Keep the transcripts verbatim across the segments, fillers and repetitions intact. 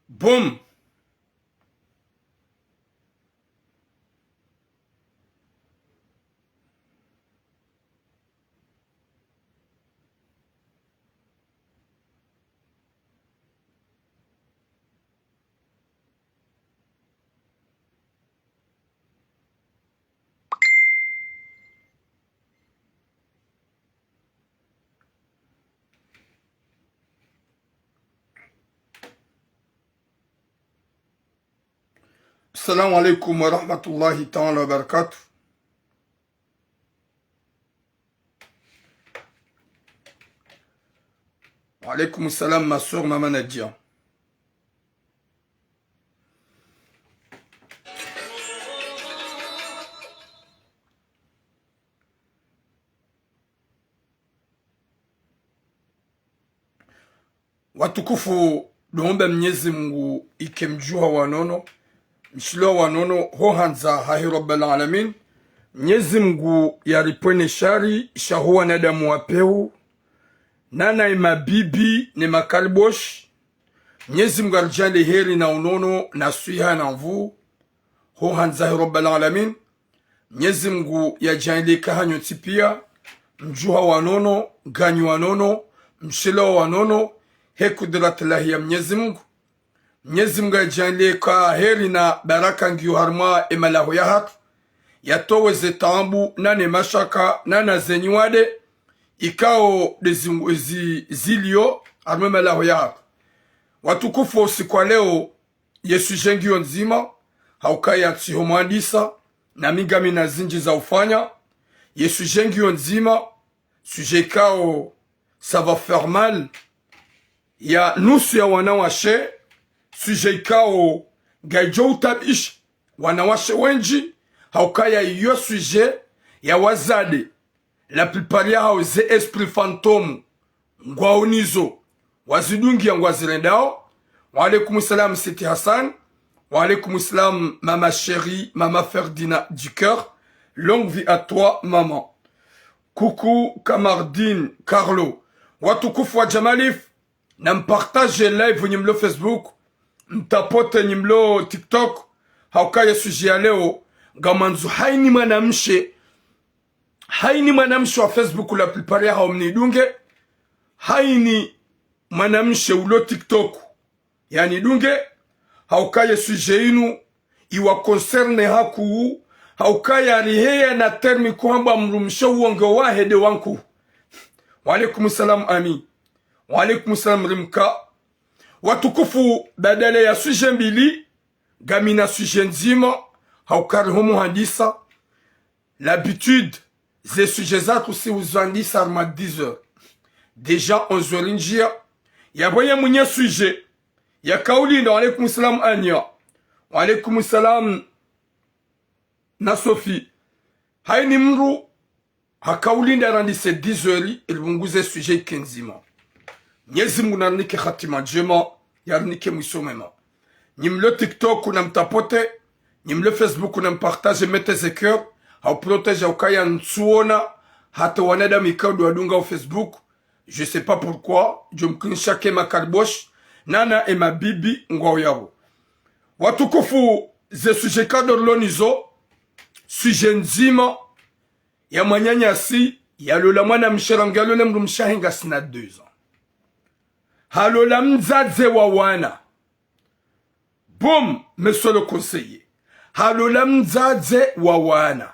Boum. Salam alaikum wa rahmatullahi ta'ala wa barakatuh. Wa alaikum salam, ma sœur Mama Nadia. Watukufu, ndo omba Mnyezi Mngu ike mdjuha wa nono, mshilo wa nono, ho handza hahe Rabbal Alamin. Mnyezi Mngu yaripvwene shari, sha ho wanadamu wa pewu, nana emabibi, ne makariboshi. Mnyezi Mngu yaridjaanlie heri na unono, na swiha na nvuu, ho handza hahe Rabbal Alamin. Mnyezi Mngu yadjaanlie ka hanyu ntsi pia, mdjuha wa nono, nganyi wa nono, mshilo wa nono, he kudrat lahi ya Mnyezi Mngu. Mnyezi Mngu yadjaanlie ka heri na baraka ngiyo harumwa emalaho yahatru, yatowe ze taabu, nane mashaka, nana ze nyiwade, ikao nde zi-, zi-, zilio harumwa emalaho yahatru. Watukufu, usiku wa leo, ye sujet ngiyo ndzima, haukaya tsiho mwandisa, na mi ngamina zindji za ufanya. Ye sujet ngiyo ndzima, sujet ikao ça va faire mal ya nusu ya wanawashe, sujet ikao ngaidjo utabisha wanawashe wendji, haukaya iyo sujet ya wazade, la plupart yahao ze esprit fantôme ngwao nizo, wazidungia ngwazirendao. Wa alaikum salam Siti Hassan. Wa alaikum salam Mama Chérie, Mama Ferdinand du cœur. Longue vie à toi, maman. Coucou Kamardine, Carlo. Watukufu wa Jamalif, na mpartage live nyi mlo Facebook, mtapote nyi mlo TikTok, haukaya sujet ya leo, ngamwandzo haini mwanamshe, haini mwanamshe wa Facebook la plupart yahao mnidunge, haini mwanamshe ulo TikTok yanidunge, haukaya sujet inu iwa concerne hakuu, haukaya riheya na terme kuhamba mdrumshe uonge wahe nde wa nkuu. Wa alaikum salam Ami. Wa alaikum salam Rimka. Watukufu, badala ya sujet mbili, ngamina sujet ndzima, haukari ho muhandisa. L'habitude, ze sujet zatru si uzandisa harumwa dix heures. Déjà onze heures ndjia. Yapvo ye mwenye sujet yakaulinda, wa alaikum salam Ania. Wa alaikum salam na Sophie. Haini mdru hakaulinda randise dix heures, ili pvunguze sujet ike ndzima. Mnyezi Mngu narinike hatima ndjema, yarinike mwiso mwema. Nyi mlo TikTok na mtapote, nyi mlo Facebook na mpartage, mettez ze cœur, hau protège haukaya ntsuona hata wanadamu ikao ndo wadunga o Facebook. Je sais pas pourquoi, djo mkinisha ke makariboshi, nana emabibi ngwao yapvo. Watukufu, ze sujet ikao ndo rilo nizo, sujet ndzima, ya mwananyasi, yalola mwanamshe, rangu yalole mdrumshe wahe ngasina deux ans. Halola mdzadze wa wana. Boum, monsieur le conseiller. Halola mdzadze wa wana.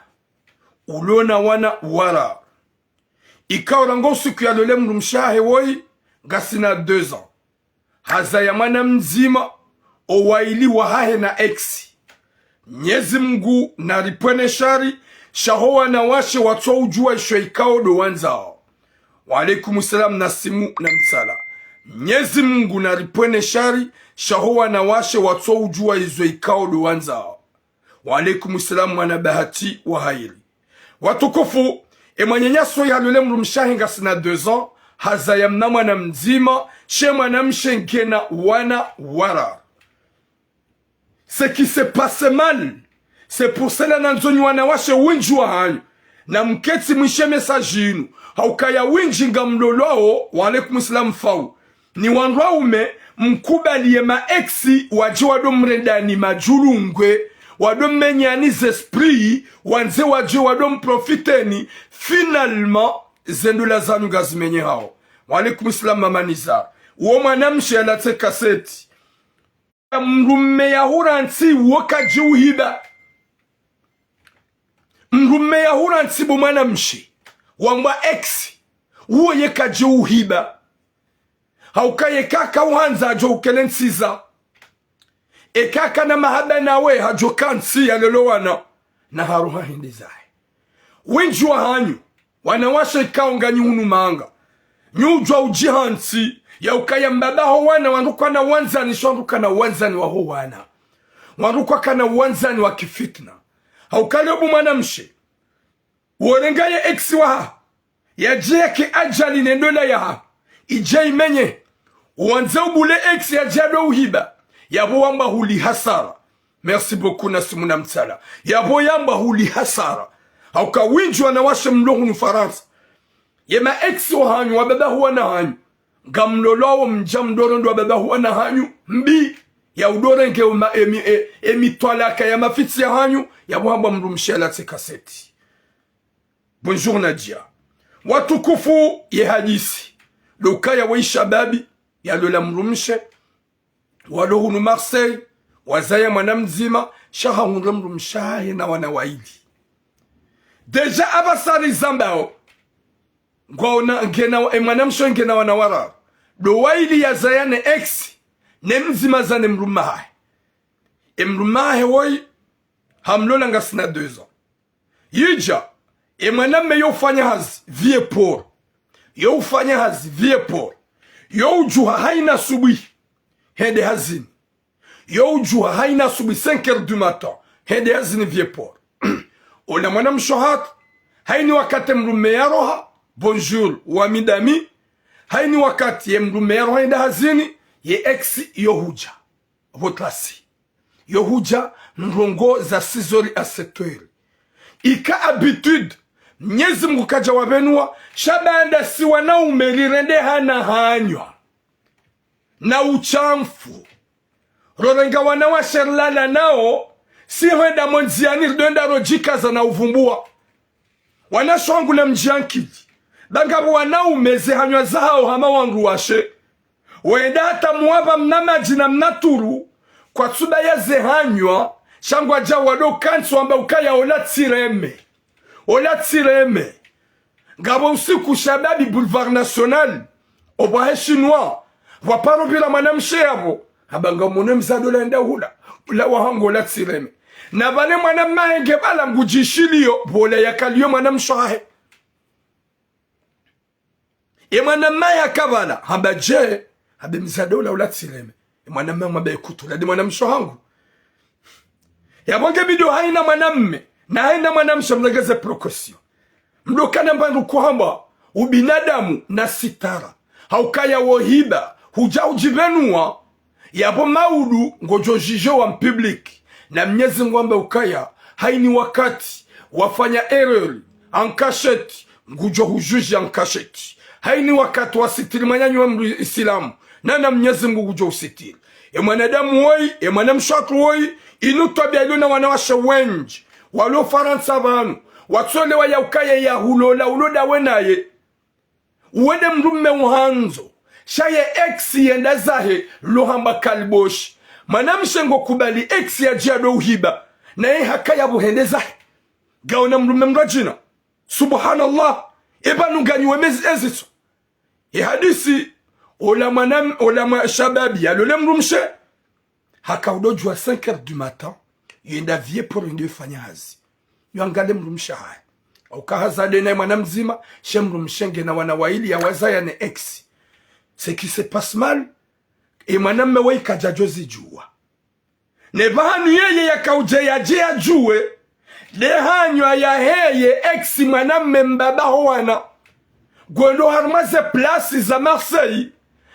Ulo na wana wararu. Ikao rangu usiku yalole mdrumshe wahe woyi, ngasina deux ans. Hazaya mwana mdzima, owaili wahahe na ex. Mnyezi Mngu naripvwene shari, sha ho wanawashe watso udjua isho ikao ndo wandzao. Wa alaikum salam Nasimu na Mtsala. Mnyezi Mngu naripvwene shari, sha ho wanawashe watso udjua izo ikao ndo wandzao. Wa alaikum salam mwana Bahati wa hairi. Watukufu, emwananyasi oyi halole mdrumshe wahe ngasina deux ans, hazaya mna mwana mdzima, she mwanamshe ngena wana wararu. Ce qui se passe mal, c'est pour cela nandzo nyi wanawashe wendji wahanyu, na mketsi mwishe message inu, haukaya wendji ngamlolwao, wa alaikum salam Fau, ni wandru waume, Mkubali ye ma ex wadje wado mrendani madjulungwe, wado mmenyani ze esprit, wandze wadje wado mprofiteni. Finalement, ze ndola zanyu ngazimenyehao. Wa alaikum salam, Mama Nizar. Wo mwanamshe yalatse kaseti. Mdrume yahurantsi wo kadji uhiba. Mdrume yahurantsi bo mwanamshe, wambwa ex, uwo ye kadji uhiba. Hauka ye kaka uhandza hadjo ukele ntsiza. Eka kana mahaba nawe hadjo kantsi yalele wana, na haruha hende zahe. Wendji wahanyu, wanawashe ikao nganyi hunu manga, nyi udjwa udjihantsi, ya ukaya mbaba ho wana, wandru kwana wandzani, sha wandru kana wandzani waho wana. Wandru kwakana wandzani wa kifitna. Hauka leo bo mwanamshe, worenga ye ex waha, yadje yake ajali ne ndola yaha, idje imenye, wandze ubule ex yadje yado uhiba, yapvo wamba huli hasara. Merci beaucoup, Nasimu na Mtsala. Yapvo yamba huli hasara. Hauka wendji wanawashe mlo hunu Farantsa, ye ma ex wahanyu, wababa ho wana hanyu, ngamlolwao mdja mdoro ndo wababa ho wana hanyu, mbi, ya udorenge uma, emi, e, emitwalaka ya mafitsi yahanyu, yapvo hambwa mdrumshe yalatse kaseti. Bonjour Nadia. Watukufu, ye hadisi ndo ukaya we shababi yalola mdrumshe, walo hunu Marseille, wazaya mwana mdzima, sha hahundra mdrumshe hahe na wana waili. Déjà apvasa rizambao, ngwaona ngena, e mwanamshe ngena wana wararu. Ndo waili yazaya ne ex, ne mdzima za ne mdrume hahe. E mdrume hahe woyi, hamlola ngasina deux ans. Yidja, e mwanamme yo ufanya hazi vieux port. Yo ufanya hazi vieux port. Yo udjuha hayina subuhi, hende hazini. Yo udjuha hayina subuhi cinq heures du matin, hende hazini vieux port. Ola mwanamshe hatru, hayini wakati mdrume yaroha, bonjour, wa midami. Hayini wakati ye mdrume yaroha hende hazini, ye ex yo hudja. Pvo klasi. Yo hudja ndrongo za six heures à sept heures. Ika habitude, Mnyezi Mungu kadja wapvenua, sha baanda si wanaume rirende hana hanywa na ushamfu. Rorenga wanawashe rilala nao, si hwenda mo ndziani ridoenda rodjikaza na uvumbua. Wanashe wangu na mdjiya nkili, ba ngapvo wanaume ze hanywa zahao hama wandru washe. Wenda hata muwapva mna madji na mna turu, kwatsuba ya ze hanywa, sha ngwadja wado kantsi wamba ukaya ola tsireme. Ola tsireme. Ngapvo usiku shababi Boulevard National, opvwa he Chinois, pvwa paro pvira mwanamshe yapvo, hamba ngamwono mdzadze ola enda hula, ola wahangu ola tsireme. Na pvale mwanamme hahe nge pvala ngudjishiliyo, pvola yakaliyo mwanamshe hahe. E mwanamme yaka pvala, hamba dje, hamba mdzadze ola ola tsireme. E mwanamme mwambe kutu, ola nde mwanamshe hangu. Yapvo nge bidi hayina mwanamme, na hayina mwanamshe mlegeze précaution. Mdo kana mbandru kuhamba, ubinadamu na sitara. Haukaya wo hiba, hudja udjipvenua, yapvo maudu ngodjo jijwa en public. Na Mnyezi Mungu hamba ukaya, hayini wakati wafanya erreur en cachette, ngudjo hujuji en cachette. Hayini wakati wasitiri mwananyahe mdru Isilamu, na na Mnyezi Mungu ngudjo usitiri. E mwanadamu woyi, e mwanamshe hatru woyi, inu twabia ilo na wanawashe wendji walo Farantsa pvanu, watsolewa ya ukaya ya hulola, ulola we naye. Uwe nde mdrume uhandzo, sha ye ex yenda zahe, lo hamba kaliboshi. Mwanamshe ngo kubali ex yadje yado uhiba, naye hakaya pvo hende zahe. Ngaona mdrume mdru adjina. Subhanallah. Epvanu nganyi wemezi ezitso. E hadisi, ola mwana, ola mwa shababi yalole mdrumshe, haka udo djuwa cinq heures du matin, yenda vieux port yende yefanya hazi. Yo angale mdrumshe hahe. Hauka haza nde naye mwana mdzima, sha mdrumshe ngena wana waili yawazaya ne ex. Ce qui se passe mal, e mwanamme woyi kadjadjo zidjuwa. Ne pvahanu yeye yakaudje yadje yadjuwe, nde hanywa yahe ye ex mwanamme mbaba ho wana. Ngwendo harumwa ze place za Marseille,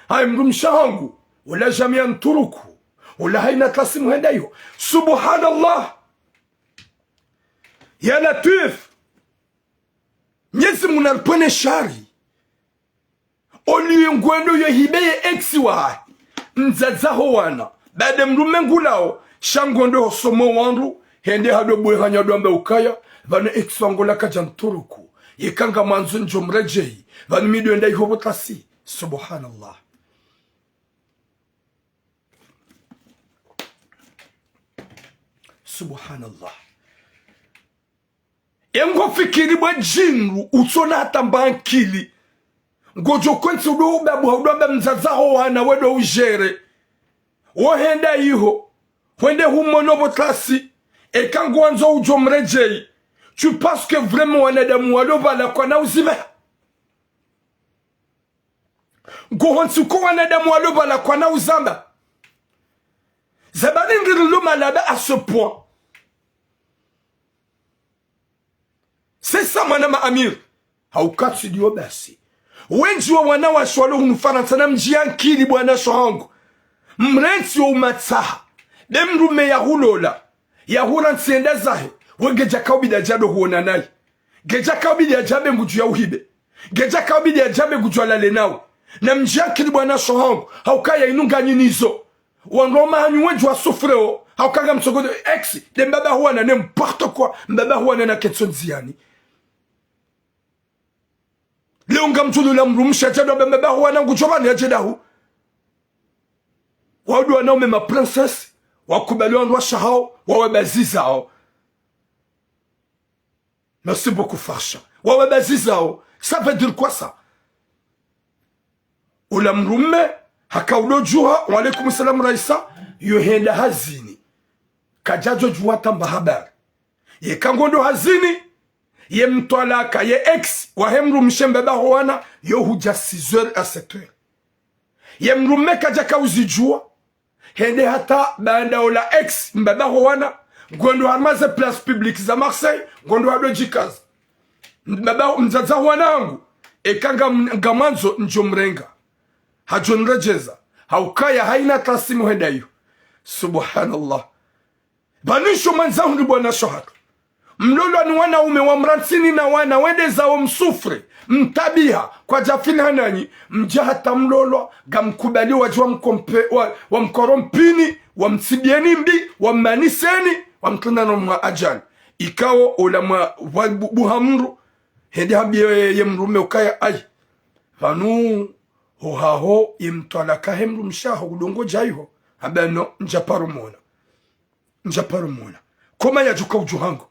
hayi mdrumshe hangu, ola jamia nturuku, ola hayina klasi muhenda yo. Subhanallah. Ya Latwif. Mnyezi Mungu naripvwene shari. Oliyo ngwendo yo hibe ye ex wahahe. mdzadze ho wana, baada mdrume ngulao, sha ngondo hosoma wandru, hende hado bwe hanya do amba ukaya, pvanu ex wangu la kadja nturuku, yeka ngamwandzo ndjo mredjeyi, pvanu mi ndo enda iho pvo tlasi. Subhanallah. Subhanallah. Engo fikiri bwe djindru utsona hata mba ankili. Ngodjo kwentsi udo ubabu ha udo amba mdzadze ho wana we ndo ujere. Wo henda iho. Hwende humono pvo tlasi. Eka ngwandzo udjo mredjeyi. Tu penses que vraiment wanadamu walo pvala kwana uzibe? Ngo hontsi ko wanadamu walo pvala kwana uzamba. Zabani ngiri lo malaba à ce point. C'est ça, mwana ma Amir. Hauka tsi dio basi. Wendji wa wanawashe walo hunu Farantsa na mdji ya nkili bwana sho hangu. Mrentsi wo umatsaha. Be mdrume ya hulola. Ya hurantsi yenda zahe. We ngedja kaubidi ya djado huona nayi. Ngedja kaubidi ya djabe ngudjo ya uhibe. Ngedja kaubidi ya djabe ngudjo ya lale nawe. Na mdji ya nkili bwana sho hangu. Hauka ya inu nganyi nizo. Wandru wa mahanyu wendji wa souffre wo, hauka ngamtsogodo ex, nde mbaba ho wana n'importe quoi, mbaba ho wana na ketso ndziani. Leo ngamdjulula mdrumshe yadja do amba mbaba ho wana ngudjo pvanu yadje dahu. Wandru wanaume ma princesse, wakubali wandru washe hawo, wawe baziza hawo. Merci beaucoup, Farsha. Wawe baziza hawo. Ça veut dire quoi ça? Ola mdrume, haka udo djuha, wa alaikum salam Raisa, yo henda hazini. Kadjadjo djuha tamba habari. Yeka ngondo hazini, ye mtwalaka, ye ex, wahe mdrumshe mbaba ho wana, yo hudja six heures à sept heures. Ye mdrume kadja kauzidjuwa, hende hata baanda ola ex, mbaba ho wana, ngondo harumwa ze places publiques za Marseille, ngondo hado djikaza. Mbaba, mdzadze ho wana hangu, eka nga, ngamwandzo ndjo mrenga. Hadjo nredjeza, haukaya hayina tlasi mu henda iyo. Subhanallah. Pvanu isho mwandzahu ndi bwana sho hatru. Mlolwa ni wanaume wa mrantsini na wana wende zawo msouffre, mtabiha, kwadja fili hananyi, mdja hata mlolwa, ngamkubali wadji wa mkompe, wa, wa mkorompini, wa mtsibieni mbi, wa mmaniseni, wa mtrundano mwa ajali. Ikao ola mwa, wa bu-, buha mdru, hende hambiye ye mdrume ukaya ayi. Pvanu, ho haho, ye mtwalaka he mdrumshe haho kudo ngodja iho. Hamba no, ndja paro mona. Ndja paro mona. Koma yadjuka udjo hangu.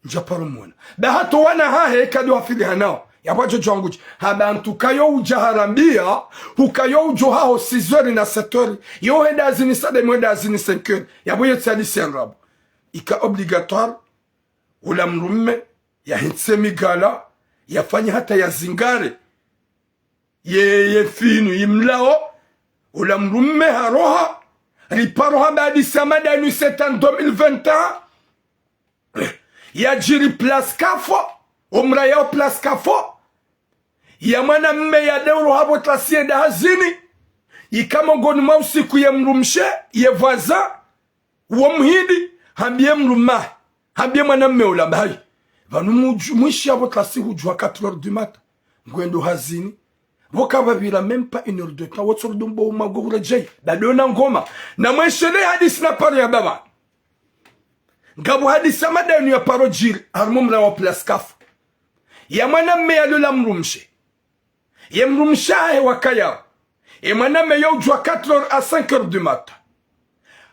Ndja paro mona. Ba hata wana hahe kado hafili hanao. Yapvo djo djo hangu dji. Hamba ntsu kayo udja harambiya. Hukayo udjo haho six heures na sept heures. Yo henda hazini sade mwenda hazini cinq heures. Yapvo yo tsi hadisi ya ndrabo. Ika obligatoire. Ola mdrume. Yahentse migala. Yafanye hata yazingare. Ye, ye finu yimlao, ola mdrume haroha, riparo hamba hadisi ya mada inu c'est en deux mille vingt et un, yadjiri Place Kafo, omra yao Place Kafo, ya mwanamme ya deuro hapvo tlasi yenda hazini, yika mongoni mwa usiku ye mdrumshe, ye voisin, wo mhindi, hambiye mdrume, hambiye mwanamme ola mba hayi. Pvanu mudju-, mwishi yapvo tlasi hudjuha quatre heures du matin. Ngwendo hazini. Pvo kapvapvira même pas une heure de temps. Wotso rudu mbo uma ngo huredjeyi. Bado na ngoma. Na mweshele hadisi na paro ya baba. Ngapvo hadisi ya mada inu ya paro djiri. Harumwa omra wa Place Kafo. Ya mwanamme yalola mdrumshe. Ye mdrumshe hahe wakaya. Ye mwanamme yo udjuha quatre heures à cinq heures du matin.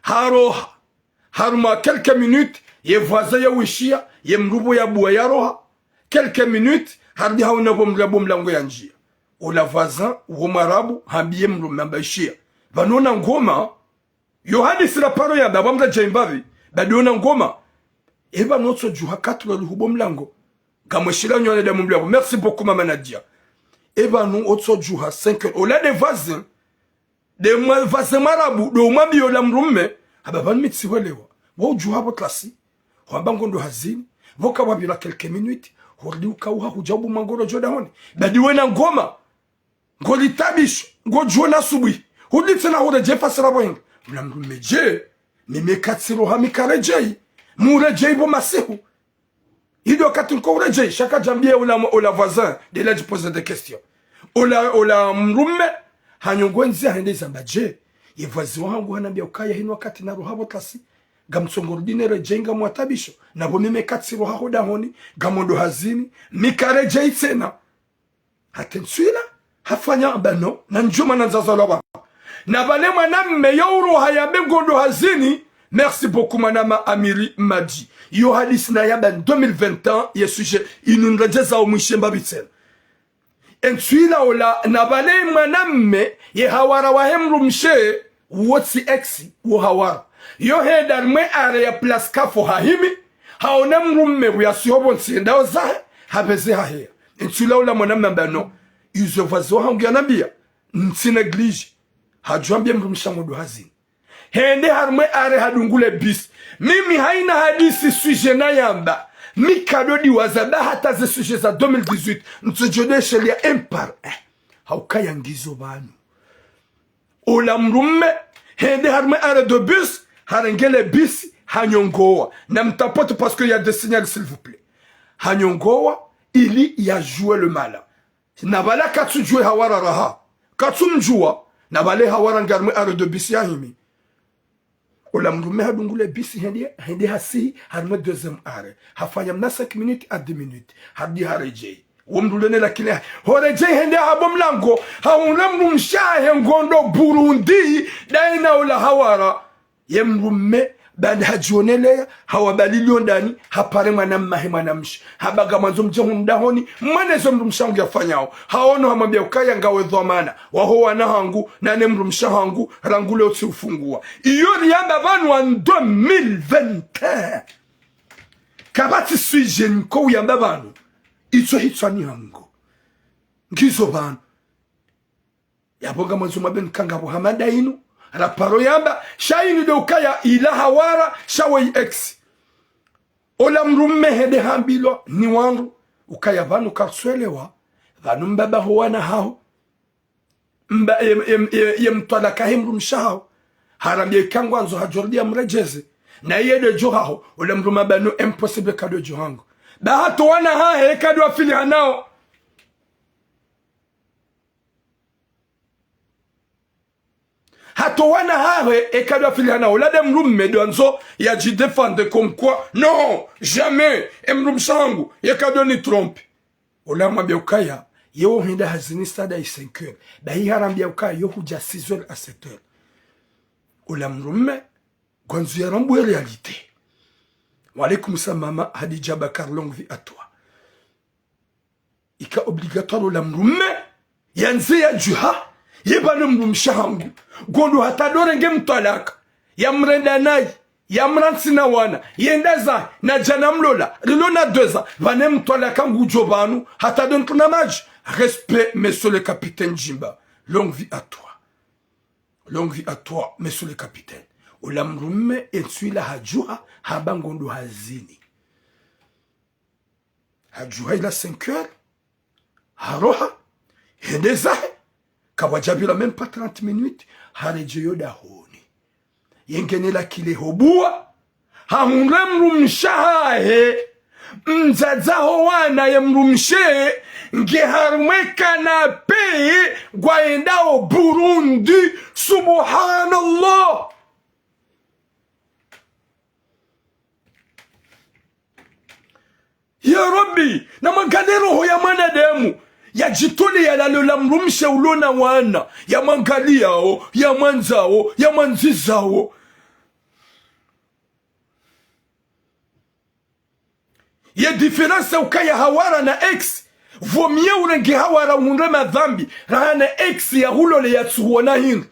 Haroha. Harumwa quelques minutes, ye voisin yo wishiya, ye mdru pvo yabuwa yaroha. Quelques minutes, harudi haona pvo mdru yapvo mlango yandjiya. Ola voisin, wo mwarabu, hambiye mdrume hamba ishiya. Pvanu na ngoma, Yo hadisi la paro ya baba mdru dja imbapvi, bado na ngoma. Eba no tso djuha quatre heures hupvo mlango. Ngamweshila nyo wanadamu mlapvo. Merci beaucoup, Mama Nadia. Eba no tso djuha cinq heures. Ola nde voisin. Nde mwa-, voisin mwarabu, ndo umwambiya ola mdrume. Hamba pvanu mi tsi hwelewa. Wa udjuha pvo tlasi. Hwamba ngondo hazini. Pvo kapvapvira quelques minutes. Horudi ukauha hudja upvo mlango rodjo dahoni. Badi we na ngoma. Ngolitabisho, ngodjuona asubuhi. Huditsena huredjeyi fasira pvo hindri. Mna mdrume dje, mimi katsiroha mi karedjeyi. Muredjeyi pvo masihu. Ido wakati nko uredjeyi, sha kadjambiya ola, ola voisin, nde la dji poser des questions. Ola, ola mdrume, hanyongo ndziya hende izamba dje. Ye voisin wahangu hanambia ukaya hinu wakati naroha pvo tlasi, ngamtsongo rudi ne redjeyi ngamwatabisho. Na pvo mi me katsi roha ho dahoni, ngamwendo hazini, mi karedjeyi tsena. Hata ntsu ila, hafanya amba non, na ndjo mana ndzazalwa pvanu. Na pvale mwanamme yo uroha yambe ngondo hazini, merci beaucoup mwanama Amiri Madi. Yo hadisi nayamba deux mille vingt et un, ye sujet inu nredjeza omwishe mbapvi tsena. Entsu ila ola, na pvale mwanamme, ye hawara wahe mdrumshe, wo tsi ex, wo hawara. Yo henda harimwe arrêt ya place Carrefour hahimi, haona mdrumme pvo yasiho pvontsi yendao zahe, hapveze haheya. Entsu ila ola mwanamme amba non. Izo voisin wahangu yanambia, ntsi négligé. Hadjo ambia mdrumshe ngondo hazini. Hende harimwe arrêt hadungule bisi. Mimi haina hadisi sujet nayamba. Mi kado diwaza ba hata ze sujet za deux mille dix-huit. Ntsodjo deshelia un par un. Haukaya ngizo pvanu. Ola mdrumme, hende harimwe arrêt de bus, harenge le bisi, hanyongoa. Na mtapote parce que y a des signaux, s'il vous plaît. Hanyongoa, ili ya jouer le malin. Na pvala katsudjuwa hawara raha. Katsumdjuwa. Na pvale hawara nge harimwe arrêt de bus yahimi. Ola mdrumme hadungule bisi hende, hende hasihi harimwe deuxième arrêt. Hafanya mna cinq minutes à dix minutes. Harudi haredjeyi. Wo mdru lene la clé. Horedjeyi hende habo mlango. Hahundra mdrumshe wahe ngondo Burundi. Daye na ola hawara. Ye mdrumme, baanda hadjioneleya, hawapvaliliyo ndani, hapare mwanamme wahe mwanamshe. Hamba ngamwandzo mdje hunu dahoni, mwone zo mdrumshe wahangu yafanyao. Haono hamwambia ukaya ngawe dhwamana waho wana wahangu, na ne mdrumshe wahangu, rangu leo tsi ufungua. Iyo riyamba pvanu wa deux mille vingt et un. Kapvatsi sujet niko uyamba pvanu. Itso hitswani hangu. Ngizo pvanu. Yapvo ngamwandzo mwambe nkanga pvo hamada inu, raparo yamba, sha inu nde ukaya ila hawara, sha woyi ex. Ola mdrumme hende hambilwa ni wandru, ukaya pvanu kartswelewa, pvanu mbaba ho wana haho. Mba, ye, ye, ye, ye mtwalaka he mdrumshe haho. Harambia ika ngwandzo hadjo rudi yamredjeze. Na iye nde djo haho, ola mdrumme amba non, impossible, kado djo hangu. Ba hata owana hahe, kado afili hanao. Hata owana hahe, eka ndo afili hanao. Ola nde mdrumme ndo andzo yadjidéfende comme quoi. Non, jamais. E mdrumshe wahangu, yeka ndo ni trompe. Ola mwambia ukaya, yewo henda hazini stade à cinq heures. Bahi harambia ukaya, yo hudja six heures à sept heures. Ola mdrumme, ngwandzo yarambuwe réalité. Wa alaikum salam, mama Hadidja Bakar, longue vie à toi. Ika obligatoire ola mdrumme yandze yadjuha, ye pvanu mdrumshe wahangu. Ngondo hata ndo renge mtwalaka. Yamrenda nayi, yamrantsi na wana, yenda zahe, na djana mlola, rilo na deux ans, pvanu mtwalaka ngudjo pvanu, hata ndo ntruna madji. Respect, monsieur le capitaine Djimba. Longue vie à toi. Longue vie à toi, monsieur le capitaine. Ola mdrumme, entsu ila hadjuha, hamba ngondo hazini. Hadjuha ila cinq heures, haroha, hende zahe, kapvwadjapvira même pas trente minutes, haredjeyi yo dahoni. Yengene la clé ho bua, hahundra mdrumshe wahahe, mdzadze ho wana ye mdrumshe, nge harimwe canapé, ngwayendao Burundi, subhanallah. Ya Rabbi, namwangaliye roho ya mwanadamu, yadjitole yalale ola mdrumshe ulo na wana, yamwangaliyao, yamwandzao, yamwandzizao. Ye différence ukaya hawara na ex, vaut mieux urenge hawara uhundre madhambi, raha na ex yahulole yatsuhuona hindru.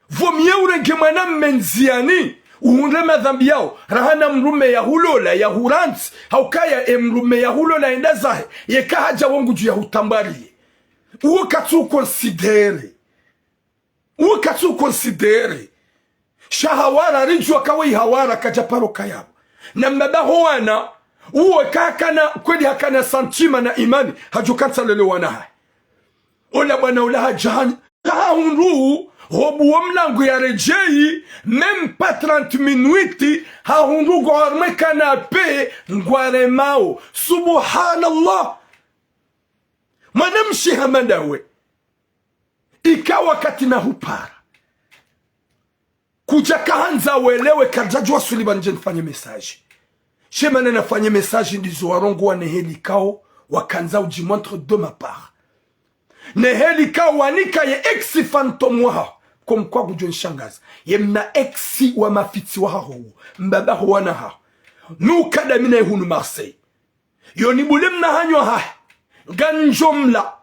Vaut mieux urenge mwanamme ndziani, uhundre madhambi yao, raha na mdrumme yahulola, yahurantsi, haukaya e mdrumme yahulola yenda zahe, yeka hadja wo ngudjo yahutambwariye. Uwo katsu considérer. Uwo katsu considérer. Sha hawara, ridjuwa ka woyi hawara kadja paro kayapvo. Na mbaba ho wana, uwo kakana, kweli hakana sentiment na imani, hadjo kantsa lele wana hahe. Ola bwana ula hadja hani, hahundru, ho bua wo mlango yaredjeyi, même pas trente minutes, hahundru ngwa harimwe canapé, ngwaremao. Subhanallah. Mwanamshe hama ndawe. Ika wakati nahupara. Udja kahandza welewe, kardjadjuwa swili pvanu ndje nifanye message. She mana nafanye message ndizo warongowa ne heli ikao wakandza udji montre de ma part. Ne heli ikao wanika ye ex fantôme wahaho. Comme quoi kudjo nishangaza. Ye mna ex wa mafitsi wahaho wo. Mbaba ho wana haho. Nuka dami naye hunu Marseille. Yo nibule mna hanyo hahe. Ngandjo mla.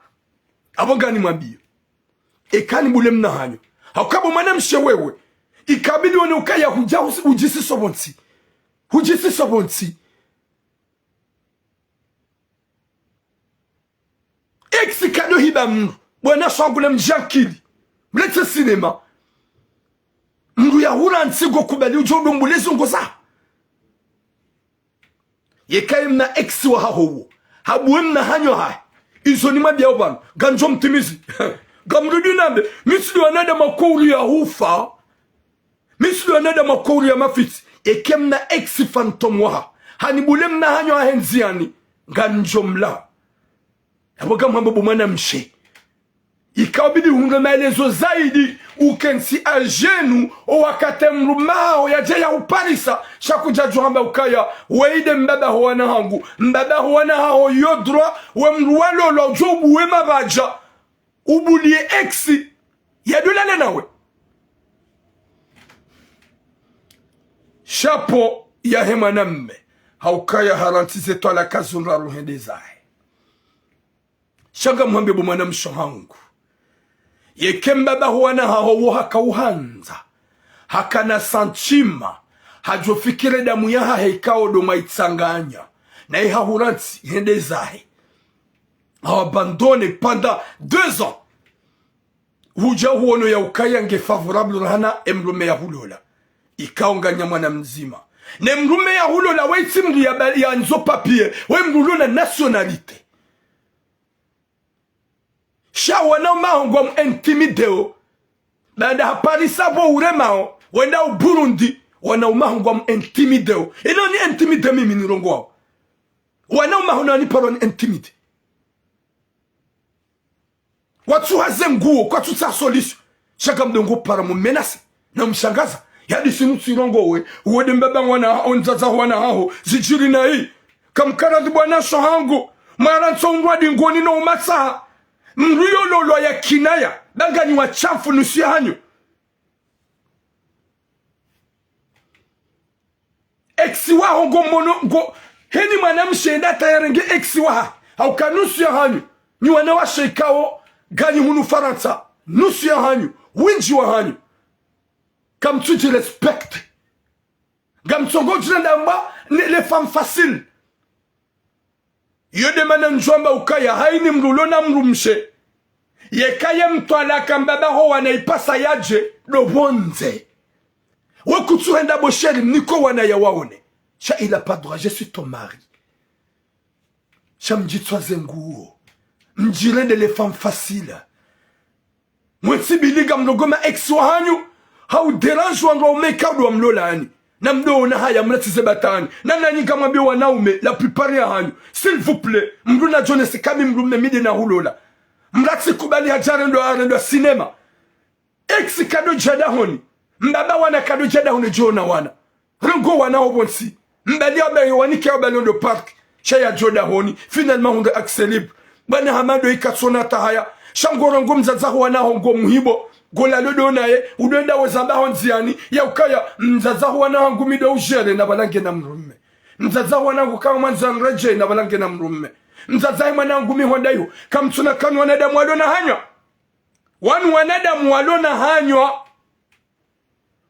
Apvo ngani mwambiyo. Eka nibule mna hanyo. Hauka bo mwanamshe wewe. Ikabidi wone ukaya hudja husi-, hudjisiso pvontsi. Hudjisiso pvontsi. Ex kado hiba mndru. Bwana swangu na mdjankili. Mletse sinema. Mndru ya hula ntsi ngo kubali udjo udombule zongo za. Yeka ye mna ex wahaho wo. Habuwe mna hanyo hahe. Izo nimwambiyawo pvanu. Ngandjo mtimizi. Ngamrudi nambe. Mi tsi ndo wanadamu wa kweli ya hufa. Mi tsi ndo wanadamu wa kweli ya mafitsi. Eka mna ex fantôme wahaho. Hanibule mna hanyo hahe ndziani. Ngandjo mla. Apvo ngamwambo bo mwanamshe. Ikabidi hundre maelezo zaidi, ukentsi à genoux, o wakati mrume haho yadja ya huparisa, sha kudjadjuwa hamba ukaya, weyi nde mbaba ho wana hangu, mbaba ho wana haho yo droit, we mndru walolwa udjo ubuwe mapvadja, ubuliye ex, yadolale nawe. Chapeau yahe mwanamme, haukaya harantsize twalaka zo ndraru hende zahe. Sha ngamwambe bo mwanamshe hangu. Yeka mbaba ho wana haho wo haka uhandza. Hakana sentiment. Hadjo fikiri damu yahahe ikao ndo mwaitsanganya. Naye hahurantsi hende zahe. Ha abandonné pendant deux ans. Hudja huono ya ukaya nge favorable rahana e mrume ya hulola. Ikao nganya mwana mdzima. Ne mrume ya hulola we tsi mndru ya ba-, ya ndzo papier. We mndru ulo na nationalité. Sha wanaume haho ngwamu intimidéo. Baanda haparisa pvo uremao, wenda u Burundi, wanaume haho ngwamu intimidéo. Ino ni intimidé mimi nirongowao. Wanaume haho na waniparo ni intimidé. Watsuha ze nguo, kwatsutsaha solution. Sha ngamdjo ngo para mu menacer. Na mshangaza. Yadi sinu tsirongowe. Uwo nde mbaba wana haho, ndzadza wana haho. Zidjiri nayi. Kamkaradhi bwana sho hangu. Mwarantso undrwa dingoni no umatsaha. Mndru yo lolwa ya kinaya. Ba nganyi washafu nusu ya hanyu. Ex waho ngo mono, ngo, heni mwanamshe enda tayari nge ex waha. Hauka nusu ya hanyu. Nyi wanawashe ikao, nganyi hunu Farantsa. Nusu ya hanyu. Windji wa hanyu. Kamtsudji respecter. Ngamtsongo djina ndamba, ne, les femmes faciles. Iyo nde mana ndjwamba ukaya, hayini mndru ulo na mdrumshe. Yeka ye mtwalaka mbaba ho wana ipasa yadje, ndo pvondze. We kutsuhenda bo chéri, mniko wana ya waone. Sha il a pas droit, je suis ton mari. Sha mdjitswaze nguo. Mdjirende les femmes faciles. Mwetsi bili ngamlongo ma ex wa hanyu, hau dérange wandru waume ikao ndo wamlola ani. Na mdo ona haya mlatsi ze batani. Na nanyi ngamwambio wanaume, la plupart ya hanyu. S'il vous plaît, mndru na djonese kami mdrume mi nde na hulola. Mlatsi kubali hadja rendwa, rendwa cinéma. Ex kado dja dahoni. Mbaba wana kado dja dahoni djo ona wana. Rengo wana wo pvontsi. Mbali ya bayo wanike ya bali ondo parc. Sha ya djo dahoni. Finalement hundre accès libre. Bwana hama ndo ika tsona tahaya. Sha ngo rengo mdzadza ho wana ho ngo muhibo. Ngo lalo ndo naye. Udo enda wo zamba ho ndziani. Ya ukaya. Mdzadza ho wana hangu mi ndo ujere na pvala nge na mdrume. Mdzadza ho wana hangu kama mwandzo nredje na pvala nge na mdrume. Mdzadza he mwana hangu mi honda iho. Kamtsuna kanu wanadamu walo na hanywa. Wanu wanadamu walo na hanywa.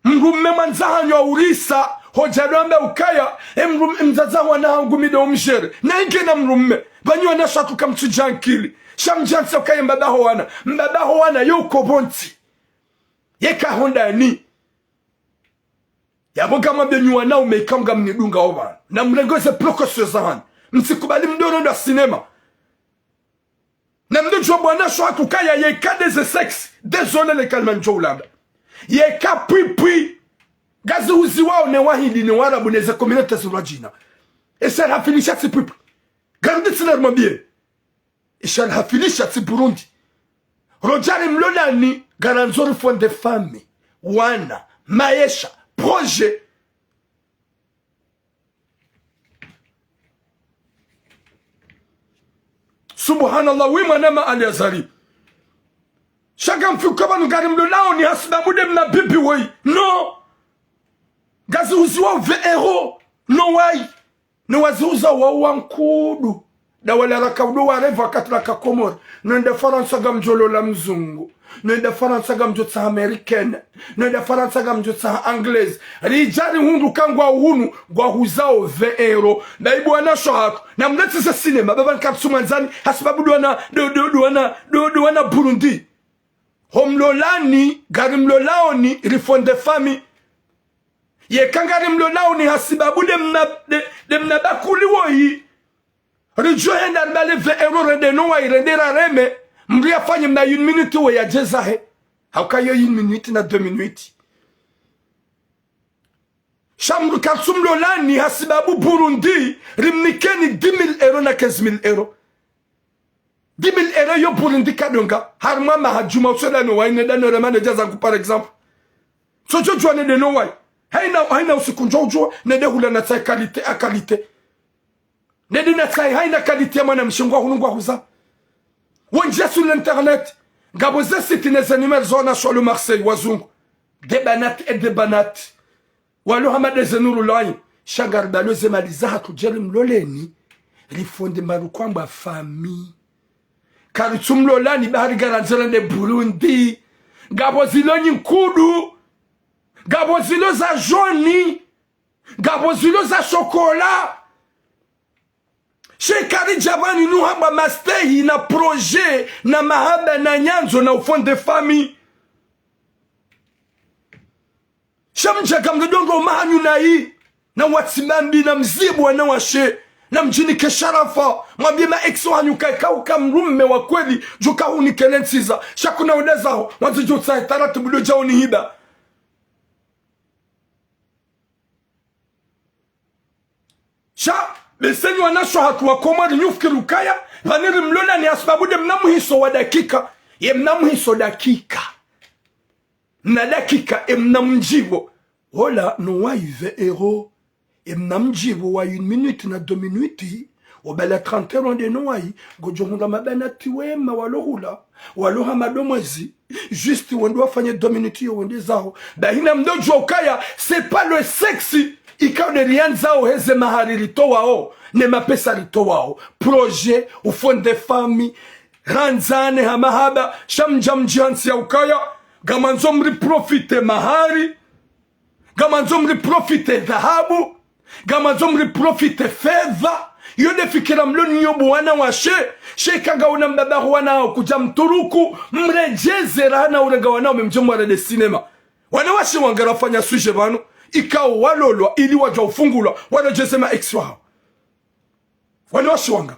Mdrume mwandza hanywa urisa, hodja ndo amba ukaya, e mdrume, mdzadza wana hangu mi ndo umjere. Na inge na mdrume, pvanyu wana shatu kamtsudja nkili. Sha mdjantsa ukaya mbaba ho wana, mbaba ho wana yo uko pvontsi. Yeka honda ni. Yapvo ngamwambio nyi wanaume ikao ngamnidunga opvanu. Na mrenge ze précautions za hanyu. Mtsikubali mdo rendwa cinéma. Na mdo djuwa bwana sho hakukaya yeka nde ze sexe. Désolé le kalima ndjo ulamba. Yeka pwipwi. Ngazi uziwao ne wahindi ne warabu ne ze communautés zilwa djina. Esha rafilisha tsi pwipwi. Ngarudi tsina rumwambie. Esha rafilisha tsi Burundi. Rodjari mlolani ngarandzo rifonde fami. Wana. Maesha, projet. Subhanallah, wi mwanama Aliazari. Sha ngamfikiri pvanu ngari mlolao ni hasibabu de mna bibi woyi. No. Ngazi uziwa vingt euros. No way. No waziuza wa wankudu. Da wala raka udo wareva wakati raka Komori. No enda Farantsa ngamdjo lola mzungu. No enda Farantsa ngamdjo tsaha Americaine. No enda Farantsa ngamdjo tsaha Anglaise. Ridja rihundru ka ngwa hunu, ngwa huzao vingt euros. Nda ibu wana sho hatru. Na mletse ze cinéma, baba nkaritsu mwandzani, hasibabu do wana, do, do, do wana, do, do wana Burundi. Ho mlolani, ngari mlolaoni, rifonde famille. Yeka ngari mlolaoni hasibabu de mna, de, de mna bakuli woyi. Ridjo henda ribale vingt euros rende no wayi rende rareme. Mdru yafanye mna une minute we yadje zahe. Hauka yo une minute na deux minutes. Sha mdru karitsu mlolani hasibabu Burundi rimnikeni dix mille euros na quinze mille euros. Dix mille euros yo Burundi kadonga. Harimwa maha djuma uso dano wayi nende no remane djaza ngu par exemple. So djo djuwa nende no wayi. Hayina, hayina usiku ndjo udjuwa nende hula na tsayi qualité à qualité. Nende na tsayi hayina qualité ya mwanamshe ngwa hunu ngwa huza. Wendji sur l'internet. Ngapvo ze site ne ze numéro zo na shwalo Marseille wazungu. Des banates et des banates. Walo hama de ze nuru layi. Sha ngari balo ze mali zahatru dje rimloleni. Rifonde mbaru kwamba famille. Karitsu mlolani bahari ngarandzo rende Burundi. Ngapvo zilo nyinkudu. Ngapvo zilo za jaune. Ngapvo zilo za chocolat. Sha eka ridja pvanu nu hamba mastehi na projet na mahaba na nyandzo na ufonde famille. Sha mdja kamdodonga umahanyu nayi. Na watsi mambi na mzibu wanawashe. Na mdjinike sharafa. Mwambie ma ex wahanyu ka eka uka mdrume wa kweli. Djuka hunike le ntsiza. Sha kuna wende zaho. Wandzo djo tsahe taratibu do dja unihiba. Sha, bese nyi wana sho hatru wa Komori nyi ufikiri ukaya, pvanu rimlolani hasibabu de mna muhiso wa dakika, ye mna muhiso dakika. Mna dakika, e mna mdjipvo. Hola, no wayi vingt euros. E mna mdjipvo wa une minute na deux minutes. Wabala trente euros nde no wayi, ngodjo hundra mabanati wema walo hula, walo hama do mwezi, juste wende wafanye deux minutes yo wende zaho. Bahina mdodjuwa ukaya, c'est pas le sexe, ikao de riandzao heze mahari ritowao, ne mapesa ritowao. Projet, ufonde famille, randzane ha mahaba, sha mdja mdji hantsi ya ukaya, ngamwandzo mri profite mahari, ngamwandzo mri profite dhahabu. Ngamwandzo mri profite fedha. Yo de fikira mlo nayo bo wanawashe. Sha eka ngawuna mbaba ho wana haho kudja mturuku. Mredjeze raha na urenga wana haho mdje mwarende cinéma. Wanawashe wanga rafanya sujet pvanu. Ikao walolwa ili wadjwa ufungulwa. Waredjeze ma ex wahawo. Wanawashe wanga.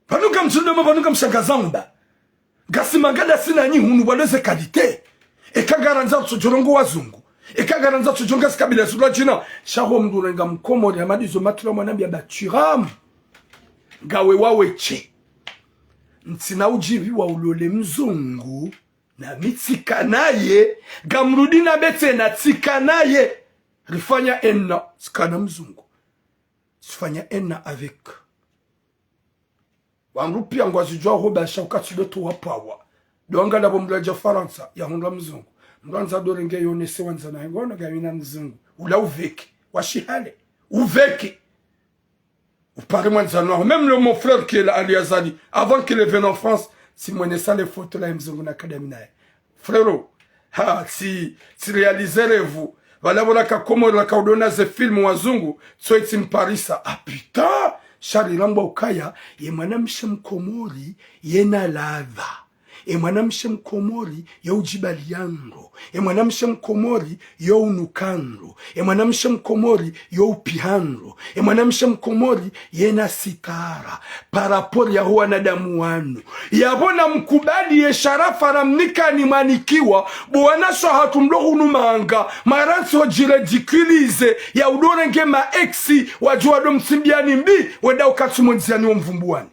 Pvanu ngamdjindoma, pvanu ngamshangaza mba. Ngasi mangada sina nyi hunu walo ze qualité. Eka ngarandzo tsodjo rongoa wazungu. Eka ngarandzo tsodjo nga zi kabila zilwa djina. Sha ho mdru renga mkomori hama ndizo matula mwanambiya ba twiram. Ngawe wawe she. Ntsina udjipvi wa ulole mzungu. Na mi tsika naye. Ngamrudi na betse na tsika naye. Rifanya enna. Tsika na mzungu. Tsifanya enna avec. Wandru piya ngwazidjuwa ho ba sha uka tsi do tu wapvawa. Do angalia bo mdru adja Farantsa, yahundra mzungu. Mdru andza do renge yonese wandzani wahe ngono ngayina mzungu. Ula uveke. Washihale. Uveke. Upare mwandzani waho. Même le, mon frère qui est là, Ali Azali, avant qu'il vienne en France, tsimwonesa le photo la mzungu na kadami naye. Frérot, ha, tsi, tsi réaliser rêve. Pvala pvo raka Komori raka udona ze film wazungu, tso itsi mparisa. Ah putain, sha rilambwa ukaya, ye mwanamshe mkomori, yena ladha. E mwanamshe mkomori, yo udjibaliya ndro. E mwanamshe mkomori, yo unuka ndro. E mwanamshe mkomori, yo upiha ndro. E mwanamshe mkomori, yena sitara. Par rapport yaho wanadamu wanu. Yapvo na mkubali ye sharafa ramnikani mwanikiwa, bo wanashe wahatru mlo hunu manga, marantsi ho djiridiculiser, ya udo renge ma ex, wadjuwa do mtsimbiyani mbi, wenda uka tsi mo ndziyani wo mvumbuwani.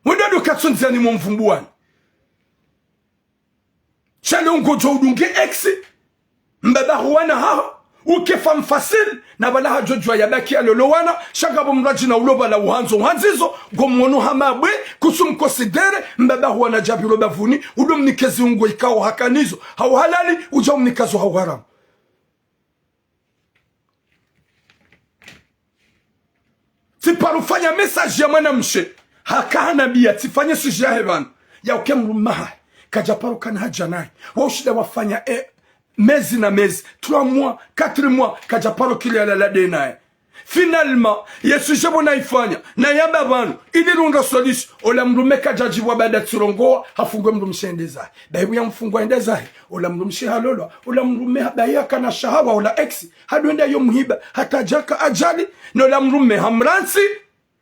Wenda do uka tsi mo ndziyani mo mvumbuwani. Sha leo ngodjo udunge ex, mbaba ho wana haho, uke femme facile, na pvala hadjo djuwa yabaki yalole wana, sha ngapvo mradji na ulo pvala uhandzo, uhandzizo, ngomwono hama bwe, kutsumconsidérer, mbaba ho wana djapviro bapvuni, udo mnike ziungo ikao hakana izo, ha uhalali, udja umnika zo ha uharamu. Tsiparo fanya message ya mwanamshe, haka hanambiya, tsifanye sujet yahe pvanu, ya uke mdrume hahe, kadjaparo kana haja naye, wa ushinda wafanya, eh, mezi na mezi, trois mois, quatre mois, kadjaparo kili yalala de naye. Finalement, ye sujet pvo naifanya, nayamba pvanu, ili rundra solution, ola mdrume kadjadjipvwa baada tsirongowa, hafungwe mdrumshe hende zahe. Bahi pvo yamfungwa hende zahe, ola mdrumshe halolwa, ola mdrume ha-, bahi hakana shahawa, ola ex, hadwenda yo mhiba, hata djaka ajali, nola mdrume hamrantsi,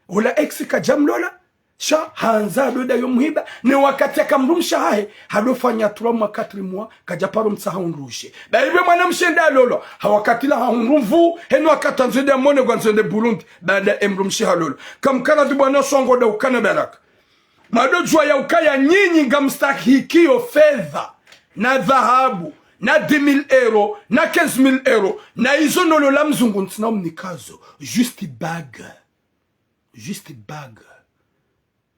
ola ex kadjamlola, sha handza hadwenda yo mhiba, ne wakati yaka mdrumshe hahe, hadofanya trois mois, quatre mois, kadjaparo mtsaha undrushe. Bahi pvo mwanamshe nda lolwa, ha wakati la hahundru mvu, henu wakati andzo nde amone ngwandzo nde Burundi, baada e mdrumshe halolwa. Kamkana dhi bwana songo da ukana baraka. Mado djuwa ya ukaya nyinyi ngamstahikiyo fedha, na dhahabu, na dix mille euros, na quinze mille euros, na izo nolola mzungu ntsina umnikazo, juste bague. Juste bague.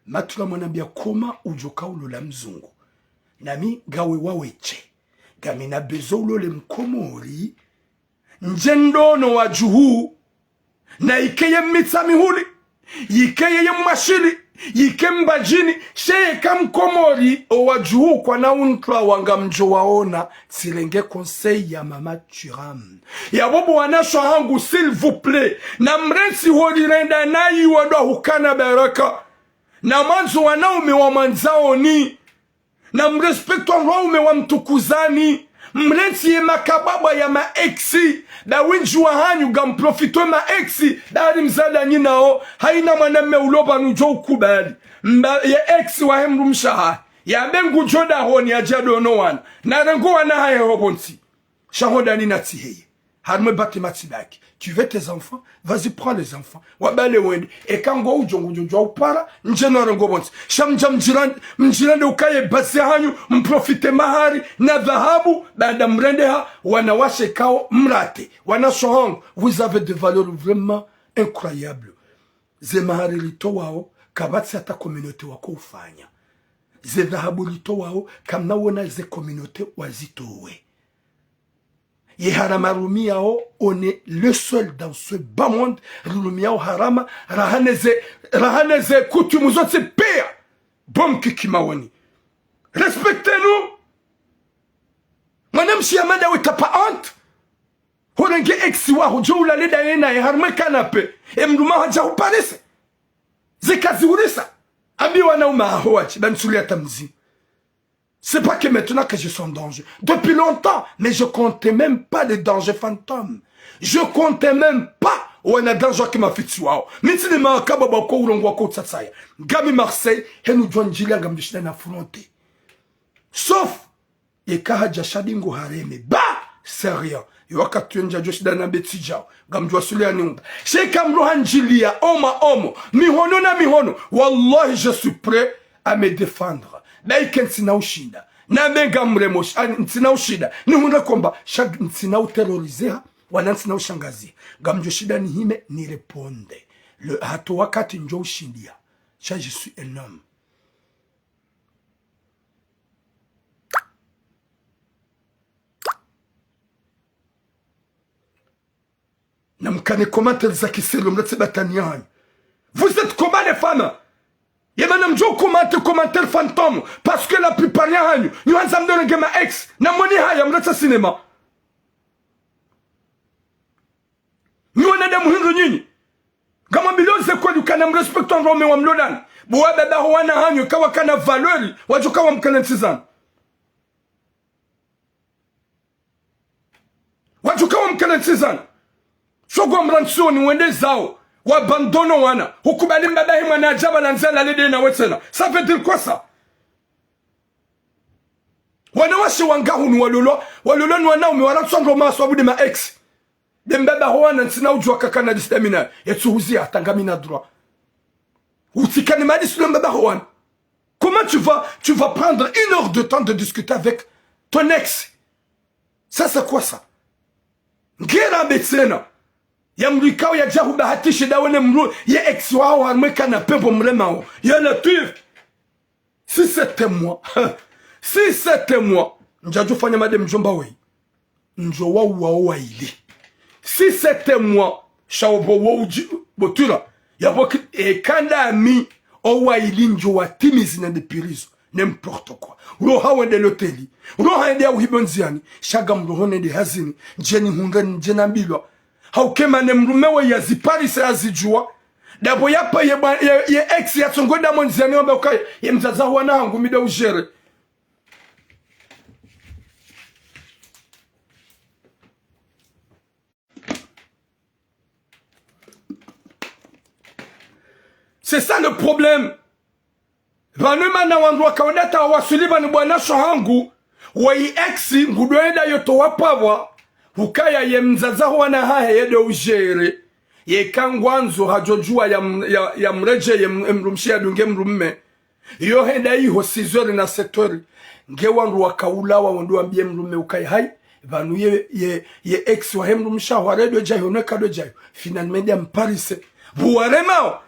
Matula mwanambiya koma udjoka ulola mzungu. Nami ngawe wawe she. Ngamina besoin ulole mkomori. Ndje ndo no wadjuhu. Na ikeye Mitsamihuli. Ikeye ye Mwashili. Ike Mbadjini. She yeka mkomori. O wadjuhu kwana untwa wanga mdjo waona. Tsirenge conseil ya mama Thuram. Yapvo bo wanashe wahangu, s'il vous plaît. Namrantsi holi renda nayi wandru hukana baraka. Namwandzo wanaume wamwandzaoni. Namrespecte wandruwaume wamtukuzani. Mrantsi ye makabwabwa ya ma ex. Ba wendji wahanyu ngamprofite ma ex. Ba hari mzada nyinao. Hayina mwanamme ulo pvanu udjo ukubali. Mba ye ex wahe mdrumshe hahe. Yambe ngudjo dahoni yadja dono wana. Narenge owana hahe ho pvontsi. Sha ho ndani na tsi heye. Harimwe bâtiment tsi baki. Tu veux tes enfants ? Vas-y, prends les enfants. Wabale wende. Eka ngo udjo ngudjo djuwa upara, ndje no rengo pvontsi. Sha mdja mdjirande, mdjirande ukaye basi hanyu, mprofite mahari, na dhahabu, baada mrende ha, wanawashe kao, mrate. Wanashe wahangu, vous avez des valeurs vraiment incroyables. Ze mahari litowao, kapvatsi hata communauté wako ufanya. Ze dhahabu litowao, kamna wona ze communauté wazitowe. Ye harama rumiyao, on est le seul dans ce bas monde, rumiyao harama, rahana ze, rahana ze coutume zontsi piya. Bon, kiki maoni. Respectez-nous. Mwanamshe ya mada we t'as pas honte. Horenge ex waho, djo ulale daye naye, harimwe canapé. E mdrume hadja huparisa. Zika zihurisa. Ambi wanaume haho wadji, ba ntsuli hata mzi. C'est pas que maintenant que je suis en danger. Depuis longtemps, mais je comptais même pas le danger fantôme. Je comptais même pas wana danger wa kimafitsi wao. Mi tsini makabwabwa ko urongowa ko utsatsaya. Ngami Marseille, henu djuwa ndjili ya ngamdjoshinda na affronter. Sauf, yeka hadja shadi ngo hareme. Ba, c'est rien. Yo wakati yo ndjadjoshinda na betsi djao. Ngamdjuwa sule ya niumba. Sheka mdru handjiliya, omo, omo. Mihono na mihono. Wallahi, je suis prêt à me défendre. Ba ike ntsina ushinda. Na menga mremo, ah, ntsina ushinda. Nihundre komba, sha ntsina uterroriser ha, wala ntsina ushangazi. Ngamdjoshinda nihime, ni répondre. Le, hata wakati ndjo ushindiya. Sha je suis un homme. Namkane commentaire za kiselo, mletse batani yanyu. Vous êtes comment les femmes ? Ye mana mdjo commenter commentaire fantôme, parce que la plupart ya hanyu, nyi handza mdorenge ma ex, na moni haya mletse cinéma. Nyi wanadamu hindru nyinyi. Ngamwambilio ze kweli ukana mrespecte wandruwaume wa mlolani. Bo wababa ho wana hanyu, kawakana valeur, wadjuka wamkana ntsi zanu. Wadjuka wamkana ntsi zanu. Sho ngwamrantsioni wende zao, wabandonne wana, hukubali mbaba he mwana adja pvala ndze alale de nawe tsena. Ça veut dire quoi ça ? Wanawashe wanga hunu walolwa, walolwa ni wanaume warantswa ndo maswabu de ma ex. De mbaba ho wana ntsina udjuwa kakana distamina, yetsuhuzi hata ngamina droit. Utsikane mali sule mbaba ho wana. Comment tu vas, tu vas prendre une heure de temps de discuter avec ton ex. Ça, c'est quoi ça? Ngera betsena. Ya mdru ikao yadja hubahatishe ndawe ne mdru, ye ex waho harumwa canapé bo mremao. Ya Latwif. Si c'était moi. Si c'était moi. Ndjadjo fanya made mdjomba weyi. Ndjo wauwa wo waili. Si c'était moi. Sha wo bo wo udji, bo tura. Ya bo ki, e kanda mi, o waili ndjo watimizi nende prison. N'importe quoi. Roha wende loteli. Roha ende ya uhibo ndziani. Sha ngamroho nende hazini. Ndjeni hundre ndjeni ambilwa. Hauka ema ne mdrume we yaziparise yazidjuwa. Ndapvo yapvo ye bwa-, ye, ye ex yatsongo ndamo ndziani wamba ukaya, ye mdzadze waho wana hangu mi ndo ujere. C'est ça le problème. Pvanu mana wandru wakaonda ta waswili pvanu bwana sho hangu, wayi ex ngudjo enda yo towa pvapvo, hukaya ye mdzadze waho wana hahe ye ndo ujere, yeka ngwandzo hadjo djuwa ya m-, ya, ya mredjeye m-, mdrumshe yadunge mdrume. Yo henda iho six heures na sept heures. Nge wandru wakaulawa wandru wambiye mdrume ukaya hayi, pvanu ye, ye, ye ex wahe mdrumshe waho are ndo djayi ho neka ndo djayi. Finalement nde yamparise. Bo waremao.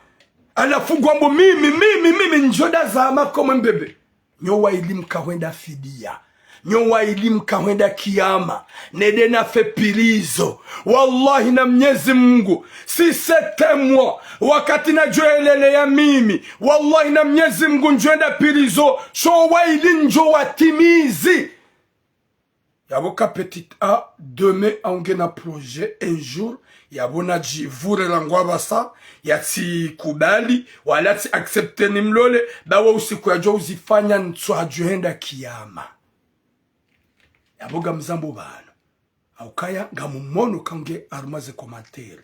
Halafu ngwambo mimi, mimi, mimi, ndjo nda zama comme un bébé. Nyo waili mkahwenda fidiya. Nyo waili mkahwenda kiyama. Nende nafe prison. Wallahi na Mnyezi Mungu. Si c'était moi. Wakati nadjo eleleya mimi. Wallahi na Mnyezi Mungu ndjo enda prison. Sho waili ndjo watimizi. Yapvo ka petit A, demain, aunge na projet, un jour, yapvo nadjivure la ngwapvasa, yatsikubali, wala tsi accepter nimlole, ba wo usiku yadjo uzifanya ntsu hadjo henda kiyama. Yapvo ngamzambo pvanu. Haukaya, ngamumono kange harumwa ze commentaire.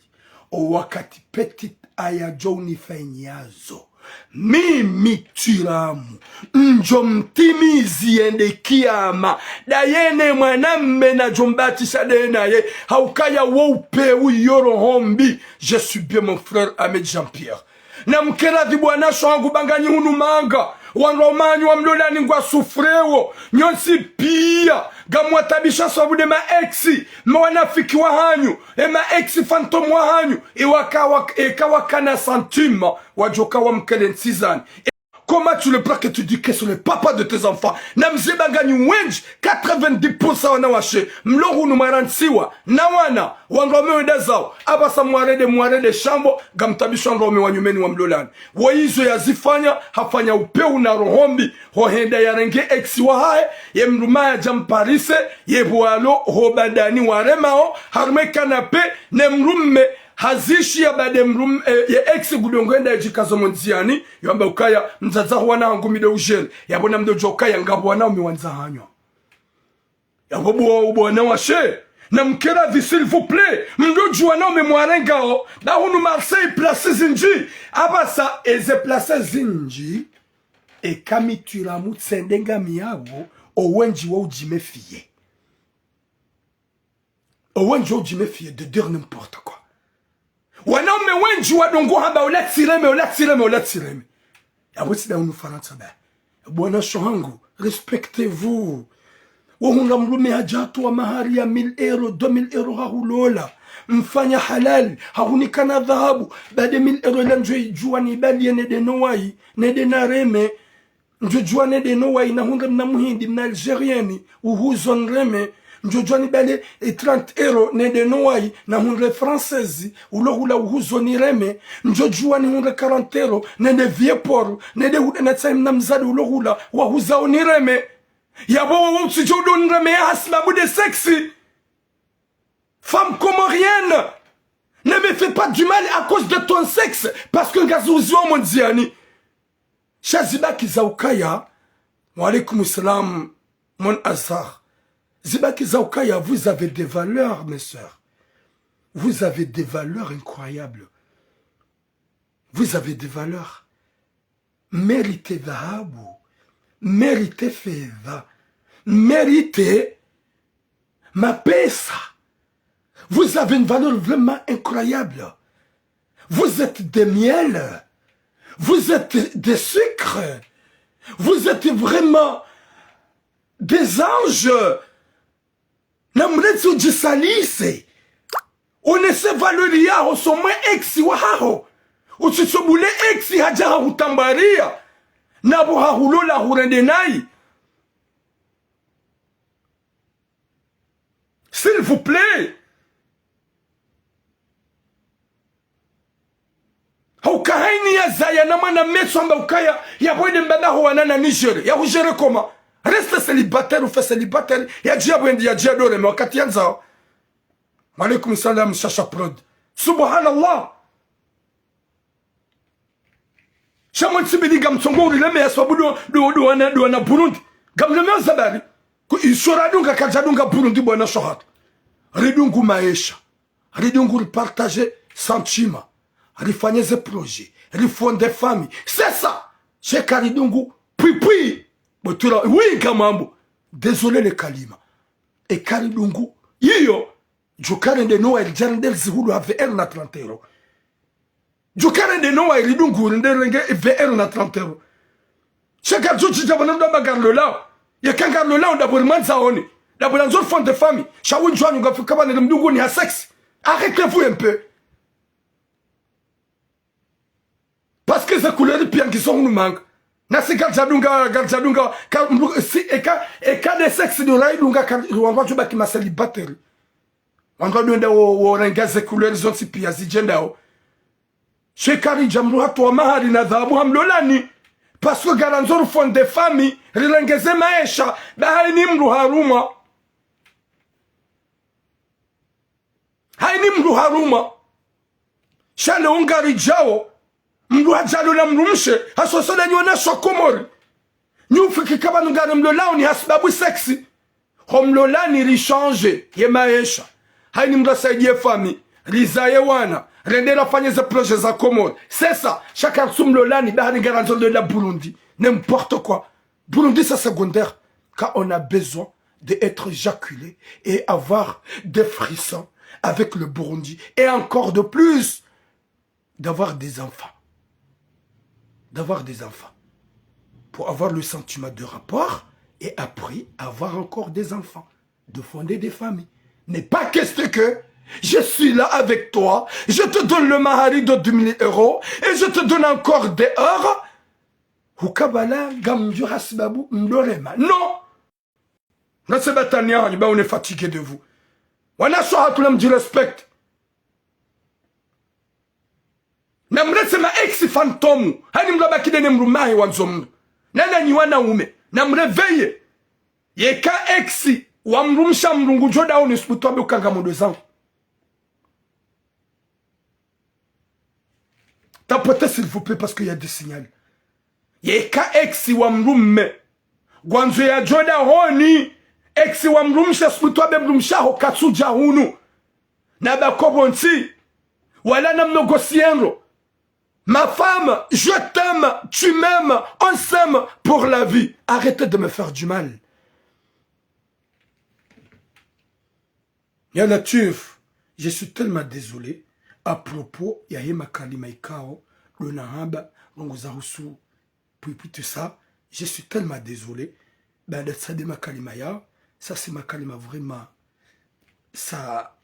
O wakati petit A yadjo unifanyiyazo. Mimi Tiramu, ndjo mtimizi yende kiyama. Ndaye ne mwanamme nadjo mbatisha nde naye. Haukaya wo upe uyo roho mbi. Je suis bien mon frère Ahmed Jean-Pierre. Na mkeradhi bwana sho hangu ba nganyi hunu manga. Wandru wa umanyu wa mlolani ngwa souffrewo. Nyontsi piya. Ngamwatabisha sababu nde ma ex. Ma wanafiki wahanyu. E ma ex fantôme wahanyu, ewaka, wak-, eka wakana centime, wadjoka wamkele ntsizani. Et comment tu le prends que tu dis que c'est le papa de tes enfants? Na mzeba nganyi wendji, quatre-vingt-dix pour cent wanawashe, mlo hunu mwarantsiwa, na wana, wandru wame wenda zawo, apvasa mwarende, mwarende shambo, ngamtabisho wandru wame wa nyumeni wa mlolani. Wo izo yazifanya, hafanya upewu na roho mbi, ho henda yarenge ex wahahe, ye mdrume yadja mparise, ye pvwalo, ho bandani waremao, harumwa e canapé, ne mdrume, hazishiya ba nde mdrume, eh, ye ex ngudjo ngo enda yadjikazo mo ndziani, yamba ukaya, mdzadze waho wana hangu mi ndo ujere, yapvo na mdodjo ukaya, ngapvo wanaume wandza hanywa. Yapvo bo, bo wanawashe, na mkeradhi, s'il vous plaît, mdodjo wanaume mwarengao, ba hunu Marseille place zindji, apvasa eze place zindji, eka mi Tiramu tsende ngami yapvo, owendji wo udjimefiye. Owendji wo udjimefiye de dire n'importe quoi. Wanaume wendji wadungu hamba ola tsireme, ola tsireme, ola tsireme. Yapvo tsi nda hunu Farantsa ba. Bwana sho hangu, respectez-vous. Wo hundra mdrume hadja hatowa mahari ya mille euros, deux mille euros hahulola. Mfanya halali, hahunika na dhahabu. Ba nde mille euros ila ndjo idjuwa nibaliye nende no wayi, nende nareme. Ndjo djuwa nende no wayi nahundre mna muhindi, mna algérienne, uhuzo nireme. Ndjo djuwa nibale, eh, trente euros nende no wayi nahundre française, ulo hula uhuzo nireme. Ndjo djuwa nihundre quarante euros nende vieux port, nende hude na tsayi mna mzade ulo hula, wahuzao nireme. Yapvo wo utsidjo udo nireme ya hasibabu nde sexe. Femme comorienne, ne me fais pas du mal à cause de ton sexe, parce que ngazi uziwa mo ndziani. Sha zibaki za ukaya, wa alaykum salam, mon Azhar. Zibaki za ukaya, vous avez des valeurs, mes sœurs. Vous avez des valeurs incroyables. Vous avez des valeurs. Méritez dhahabu, méritez fedha, méritez mapesa. Vous avez une valeur vraiment incroyable. Vous êtes des miels. Vous êtes des sucres. Vous êtes vraiment des anges. Namretse udjisalise. Onese valeur yaho, somwe ex wahaho. Utsitsobule ex hadja hahutambariya. Napvo hahulola hurende nayi. S'il vous plaît. Hauka hayini yazaya na mwana metso amba ukaya, yapvo ende mbaba ho wana na nigérer. Yahugérer comment? Reste célibataire, ufe célibataire. Yadjiya pvwendi, yadjiya doreme wakati yandzao. Wa alaykum salam, Shasha Prod. Subhanallah. Sha mwe ntsibidi ngamtsongo urileme ya sababu ndo, ndo, ndo wana, ndo wana Burundi. Ngamleme ya zabari. Ku isho radunga kadjadunga Burundi bwana shohata. Ridungu maesha. Ridungu ripartager sentiment. Rifanye ze projet. Rifonde famille. C'est ça. Sheka ridungu pwi pwi. Botura, oui, ngamambo. Désolé le kalima. Eka ridungu. Iyo. Djukare nde nowa irijare nde rizihulu ha V R na trente euros. Djukare nde nowa iridungu nde renge V R na trente euros. Sheka djudji djapvo na mdru amba ngarilo lawo. Yeka ngarilo lawo ndapvo rimwandza honi. Ndapvo landzo fonde famille. Sha windji wanyu ngafika pvanu rimdungu ni ha sexe. Arrêtez-vous un peu. Parce que ze couleur piya ngizo hunu manga. Nasi ngaridjadunga, ngaridjadunga, ka, mlu-, si, eka, eka nde sexe ndo rayidunga ka, wandru wadjo baki ma célibataire. Wandru wadjo enda wo, wo renga ze couleur zontsi piya zidjendao. Sheka ridja mdru hatowa mahari na dhahabu hamlolani. Parce que ngarandzo rifonde famille, rirenge ze maesha, ba hayini mdru harumwa. Hayini mdru harumwa. Sha leo ngaridjao, mdru hadjalola mdrumshe, hasosola nyi wanashe wa Komori. Nyi ufikiri ka pvanu ngarimlolao ni hasibabu sexe. Ho mlolani richanger ye maesha. Hayini mdru asaidiye famille, rizaye wana, rende rafanye ze projet za Komori. C'est ça, sha karitsu mlolani, ba hayini ngarandzo lola Burundi. N'importe quoi. Burundi, c'est secondaire. Quand on a besoin d'être éjaculé et avoir des frissons avec le Burundi, et encore de plus, d'avoir des enfants. D'avoir des enfants. Pour avoir le sentiment de rapport et après avoir encore des enfants. De fonder des familles. N'est pas question que je suis là avec toi, je te donne le mahari de dix mille euros et je te donne encore des euros. Hukabala ngamdjo hasibabu mdorema. Non. Nase batania hanyu, ba on est fatigué de vous. Wanashe hatru namdjirespecte. Namretse ma ex fantôme. Hayini mdru abaki nde ne mdrume wahe wandzo mdru. Nana nyi wanaume. Namréveiller. Yeka ex wa mdrumshe mdru ngudjo daoni subutu ambe uka ngamdro zangu. Tapoter, s'il vous plaît, parce qu'il y a des signaux. Yeka ex wa mdrume ngwandzo yadjo dahoni, ex wa mdrumshe subutu ambe mdrumshe waho katsudja hunu. Na bako pvontsi. Wala namnégocier ndro. Ma femme, je t'aime, tu m'aimes, on s'aime pour la vie. Arrêtez de me faire du mal. Ya Latwif, je suis tellement désolé à propos ya ye makalima ikao ndo nahamba, ndrongo za husu pwipwi tout ça. Je suis tellement désolé. Baada tsa nde makalima ya, ça c'est makalima vraiment, ça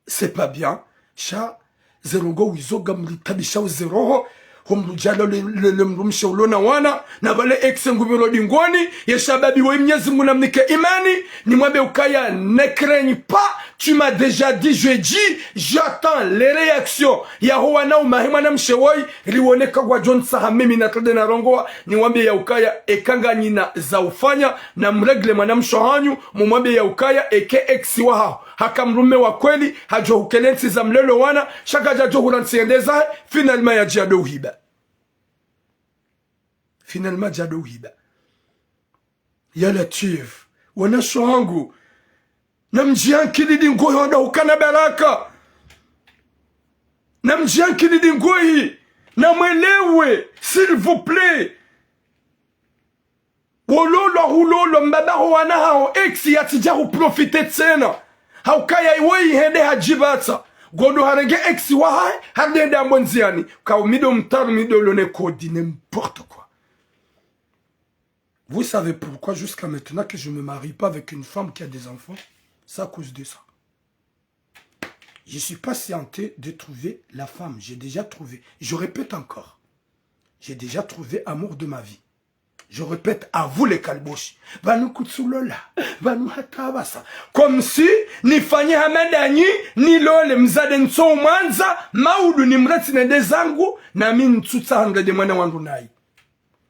c'est pas bien. Sha, ze ndrongo wizo ngamlitabishao ze roho. Ho mdru djalo le, le, le mdrumshe ulo na wana, na pvale ex ngupvelo dingoni, ye shababi wa Mnyezi Mungu namnike imani, nimwambe ukaya, ne craigne pas, tu m'as déjà dit, je dis, j'attends les réactions. Yaho wanaume wahe mwanamshe woyi, riwone ka ngwadjo ntsaha mimi na trende na rongowa, nimwambe ya ukaya, eka nganyina za ufanya, namrégler mwanamshe hanyu, mumwambe ya ukaya, eke ex wahaho haka mdrume wa kweli, hadjo hukele ntsi za mlelo wana, sha kadjadjo hula ntsi yende zahe, finalement yadja do uhiba. Finalement yadja do uhiba. Ya Latwif, wanashe hangu, namdjiankili ndingohi wandru hukana baraka. Namdjiankili ndingohi, namwelewe, s'il vous plaît. Wololwa, hulolwa, mbaba ho wana haho, ex yatsidja huprofiter tsena. Haukaya iwe ihende hadjipvatsa. Ngodo harenge ex wahahe, harende ambo ndziani. Ka umido mtaru mido lone kodi, n'importe quoi. Vous savez pourquoi jusqu'à maintenant que je me marie pas avec une femme qui a des enfants ? C'est à cause de ça. Je suis pas si tenté de trouver la femme. J'ai déjà trouvé. Je répète encore. J'ai déjà trouvé amour de ma vie. Je répète à vous les Kaliboshi. Pvanu kutsulola. Pvanu hata pvasa. Comme si nifanye hama ndanyi, nilole, mdzadze ntso mwandza, maudu nimretsi nende zangu, nami ntsutsaha nde mwana wandru nayi.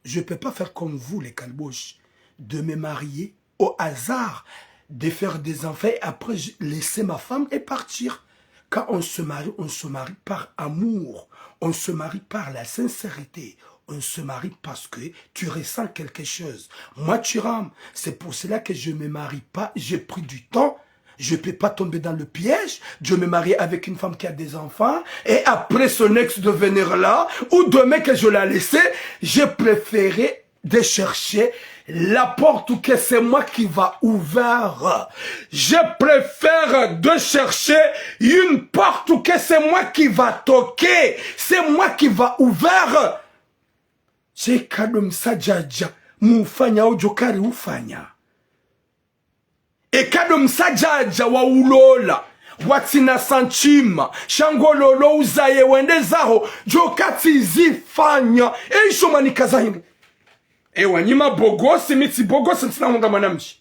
Je peux pas faire comme vous, les Kaliboshi, de me marier au hasard, de faire des enfants et après je- laisser ma femme et partir. Quand on se marie, on se marie par amour, on se marie par la sincérité, on se marie parce que tu ressens quelque chose. Moi, Thuram, c'est pour cela que je me marie pas, j'ai pris du temps. Je peux pas tomber dans le piège de me marier avec une femme qui a des enfants et après son ex de venir là, ou demain que je la laisse, j'ai préféré de chercher la porte que c'est moi qui va ouvrir. Je préfère de chercher une porte que c'est moi qui va toquer, c'est moi qui va ouvrir. Tsi kado msadjadja mufanya udjo kari ufanya. Eka ndo msadjadja wa ulola, watsina santima, sha ngololo uzaye wende zaho, djo katsi zifanya. Eisho mwanika za hindru. Ewa, nyi mabogosi, mi tsi bogosi, ntsina hundra mwanamshe.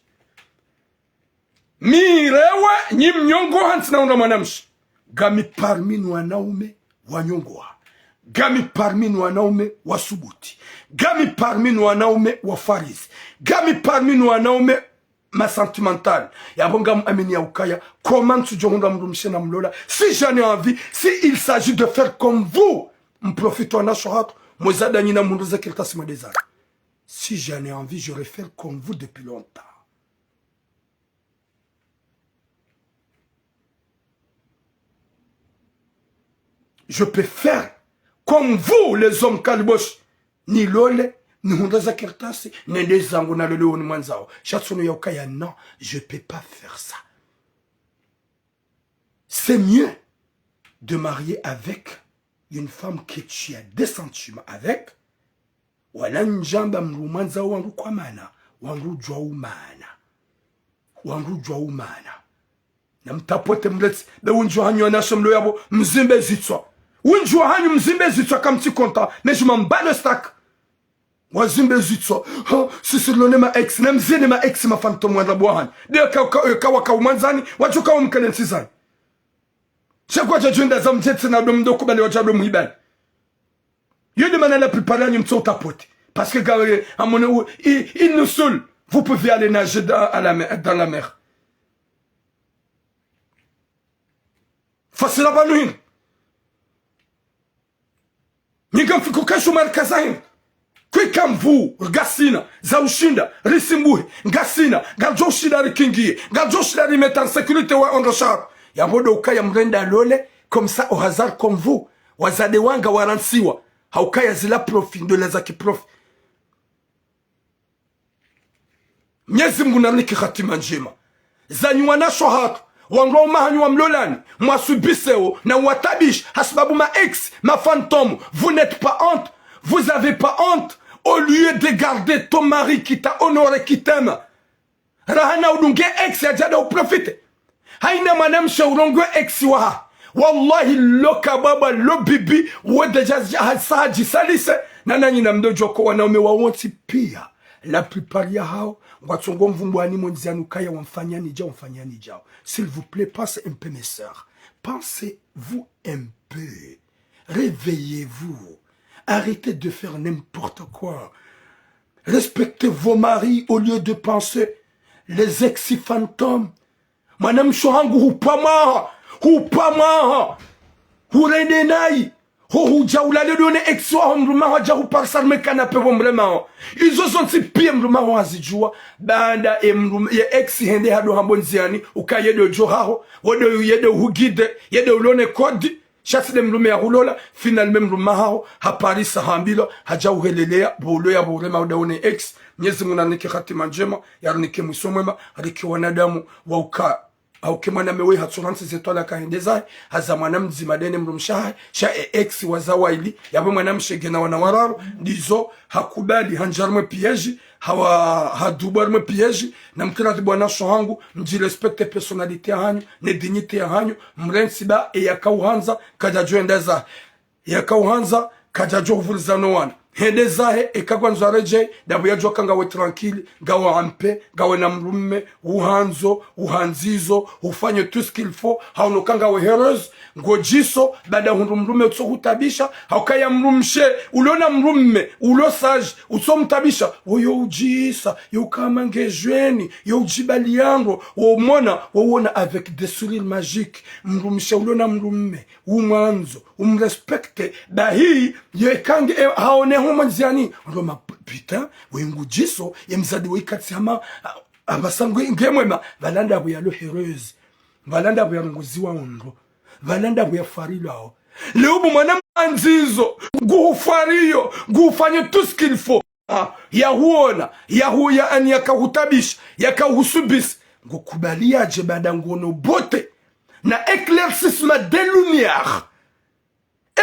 Mi rewe, nyi mnyongoha, ntsina hundra mwanamshe. Ngami parmi no wanaume wanyongoha. Ngami parmi no wanaume wasubuti. Ngami parmi no wanaume wafarizi. Ngami parmi no wanaume ma sentimental. Yapvo ngam amini ya ukaya, comment ntsudjo hundra mdrumshe na mlola, si j'en ai envie, si il s'agit de faire comme vous, mprofite wanasho hatru, mweza danyi na mhundru ze kartasi mwa dezana. Si j'en ai envie, j'aurais fait comme vous depuis longtemps. Je peux faire comme vous, les hommes kaliboshi. Nilole, nihundre za kartasi, nende zangu nalole wo nimwandzao. Sha tsi ono ya ukaya, non, je peux pas faire ça. C'est mieux de marier avec une femme que tu as des sentiments avec. Wala ndjamba mdru mwandzao wandru kwa mana, wandru djuwa umana. Wandru djuwa umana. Na mtapote mleti, be wundji wahanyu wanasho mlo yapvo, mzimbe zitswa. Wundji wahanyu mzimbe zitswa kamtsi konta, mais je m'en bats le steak. Wazimbe zitswa. Ha, sisi lone ma ex, na mzine ma ex ma fantôme wa rabu wahanyu. De ka, ka, ka waka umwandzani, wadjo ka umkele ntsi zanyu. Sha kwadja djwenda za mdjetsi na do mdo kubali wadja do muhibali. Yo de mana la plupart yanyu mtso utapote. Parce que gare, à mon avis, il, il nous saoule. Vous pouvez aller nager dans, à la mer, dans la mer. Fasila pvanu hindru. Nyi ngamfikiri ukaya sho marika za hindru. Kwika nvuu, ngasina, za ushinda, risimbuhe, ngasina, ngaridjo ushinda rikingiye, ngaridjo ushinda rimeta en sécurité wa ondro shahara. Yapvo ndo ukaya mrenda lole, comme ça, au hasard comme vous. Wazade wanga warantsiwa. Ha ukaya zila profit, ndo la za ki profit. Mnyezi Mungu narinike hatima ndjema. Zanyu wanasho hatru, wandru waume wahanyu wamlolani, mwasubiseo na uwatabishi, hasibabu ma ex, ma fantôme, vous n'êtes pas honte, vous avez pas honte, au lieu de garder ton mari qui t'a honoré, qui t'aime. Raha na udunge ex yadja da uprofite. Haina mwanamshe urongowe ex waha. Wallahi, lo kababa, lo bibi, wo déjà hasa hadjisalise. Na nanyi na mdo djuwa ko wanaume wawontsi pia. La plupart yahao, ngwatsongo mvumbwani mo ndziani ukaya wamfanyani dja, wamfanyani djao. S'il vous plaît, pensez un peu, mes sœurs. Pensez-vous un peu. Réveillez-vous. Arrêtez de faire n'importe quoi. Respectez vos maris au lieu de penser les ex fantômes. Mwanamshe hangu hupva mwaha, hupva mwaha. Hurende nayi. Ho hudja ulale do ne ex waho mdrume waho hadja huparisa harumwa canapé pvo mdrume waho. Izo zontsi pia mdrume waho hazidjuwa. Baanda ye mdrume, ye ex hende hado hambo ndziani, ukaya ye ndo djo haho, wo ndo ye ndo uhuguide, ye ndo ulone kodi. Sha tsi nde mdrume yahulola, finalement mdrume waho, haparisa hambilwa, hadja uhelelea, pvo ulo yapvo urema udaone ex, Mnyezi Mungu narinike hatima ndjema, yarinike mwiso mwema, rike wanadamu, wa uka, hauke mwaname we hatsorantsi ze twalaka hende zahe, haza mwana mdzima de ne mdrumshe wahahe, sha e ex waza waili, yapvo mwanamshe ngena wana wararu, ndizo, hakubali, handja harumwa piège, hawa, hadubwa harimwa piège, na mkira dubwa na sho hangu, mdji respecte personnalité ya hanyu, ne dignité ya hanyu, mrentsi ba, e yaka uhandza, kadjadjo enda zahe. Yaka uhandza, kadjadjo hupvuliza no wana. Hende zahe, eka ngwandzo aredjei, ndapvo yadjuwa ka ngawe tranquille, ngawe en paix, ngawe na mdrume, uhandzo, uhandzizo, ufanye tout ce qu'il faut, haono ka ngawe heureuse, ngodjiso, baada hundru mdrume utso hutabisha, haukaya mdrumshe, ulo na mdrume, ulo sage, utso mtabisha, woyo udjisa, yo kama ngejweni, yo udjibali yango, wo mwana, wo wona avec des sourires magiques, mdrumshe ulo na mdrume, umwandzo, umrespecte, bahi, ye kange, e, haone ho mwandziani, ndo ma, putain, we ngudjiso, ye mzadi we ikatsi hama, a, amasa nge, nge mwema, pvala ndapvo yalo heureuse, pvala ndapvo yarunguziwa ondro, pvala ndapvo yafwarilwao. Leo bo mwana mwandzizo, nguhufwariyo, nguhufanye tout ce qu'il faut. Ah, yahuona, yahu, ya, ani yaka hutabisha, yaka husubisa. Ngukubali yadje baada ngono beauté. Na éclaircissement de lumière.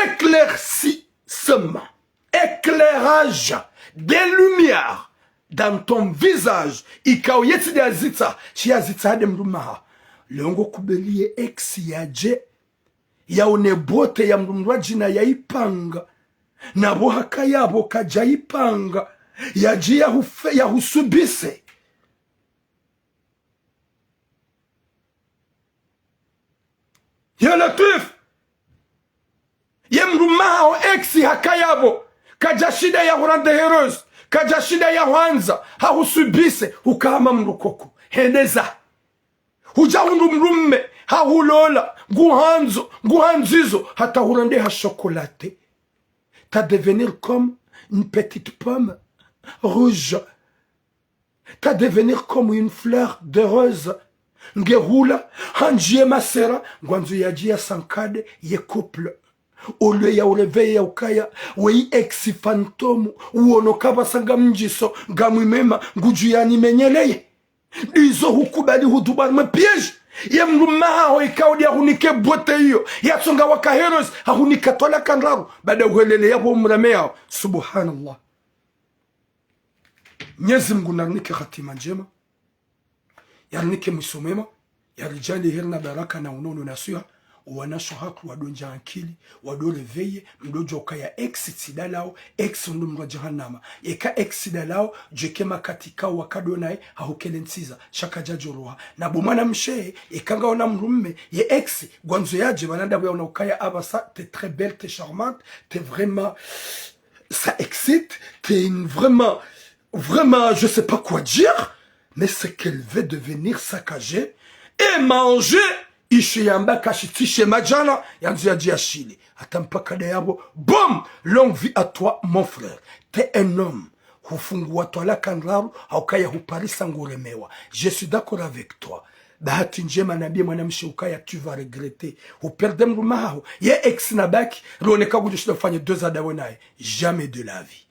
Éclaircissement. Éclairage de lumière dans ton visage. Ikao yetsi de azitsa, shi azitsa hade mdrume haho. Leo ngukubali ye ex yadje. Yaone beauté ya mdru mdru adjina yaipanga. Na pvo hakaya pvo kadjaipanga. Yadji yahufe, yahusubise. Ya Latwif. Ye mdrume haho ex hakaya pvo. Kadjashinda yahurendre heureuse. Kadjashinda yahwandza. Hahusubise. Hukahama mdru koko. Hende zahe. Hudja hundru mdrume, hahulola, nguhandzo, nguhandzizo, hata hurendre ha chocolat. Ta devenir comme une petite pomme rouge. Ta devenir comme une fleur de rose. Nge hula, handjiye masera, ngwandzo yadje ya sancade ye couple. Au lieu ya uréveiller ya ukaya, weyi ex fantôme, uono ka pvasa ngamdjiso, ngamwimema, ngudjo yanimenyeleye. Ndizo hukubali hudubwa harimwa piège. Ye mdrume haho ikao de yahunike beauté iyo. Yatsonga waka heureuse, hahunika twalaka ndraru. Baada uhelele yapvo umrame yao. Subhanallah. Mnyezi Mngu narinike hatima ndjema. Yarinike mwiso mwema. Yaridjaanlie heri na baraka na unono na swiha. Owanashe hatru wado ndja ankili, wado réveiller, mdo djuwa ukaya ex tsi dalao, ex ndo mdru wa jahannama. Eka ex dalao, djeke makati kao wakado naye, hahukele ntsiza, sha kadjadjo roha. Na bo mwanamshe, eka ngawe na mdrume, ye ex, ngwandzo yadje, pvala ndapvo yaona ukaya apvasa, t'es très belle, t'es charmante, t'es vraiment, ça excite, t'es une vraiment, vraiment, je sais pas quoi dire. Mais c'est qu'elle veut devenir saccagée et manger. Ishe yamba kashitsishe madjana, yandzo yadje yashile. Hata mpaka de yapvo, boum, longue vie à toi, mon frère. T'es un homme. Hufunguwa twalaka ndraru, haukaya huparisa nguremewa. Je suis d'accord avec toi. Bahati ndjema nambie mwanamshe ukaya, tu vas regretter. Huperde mdrume haho. Ye ex nabaki, rioneka kudjoshinda ufanye deux ans dawe naye. Jamais de la vie.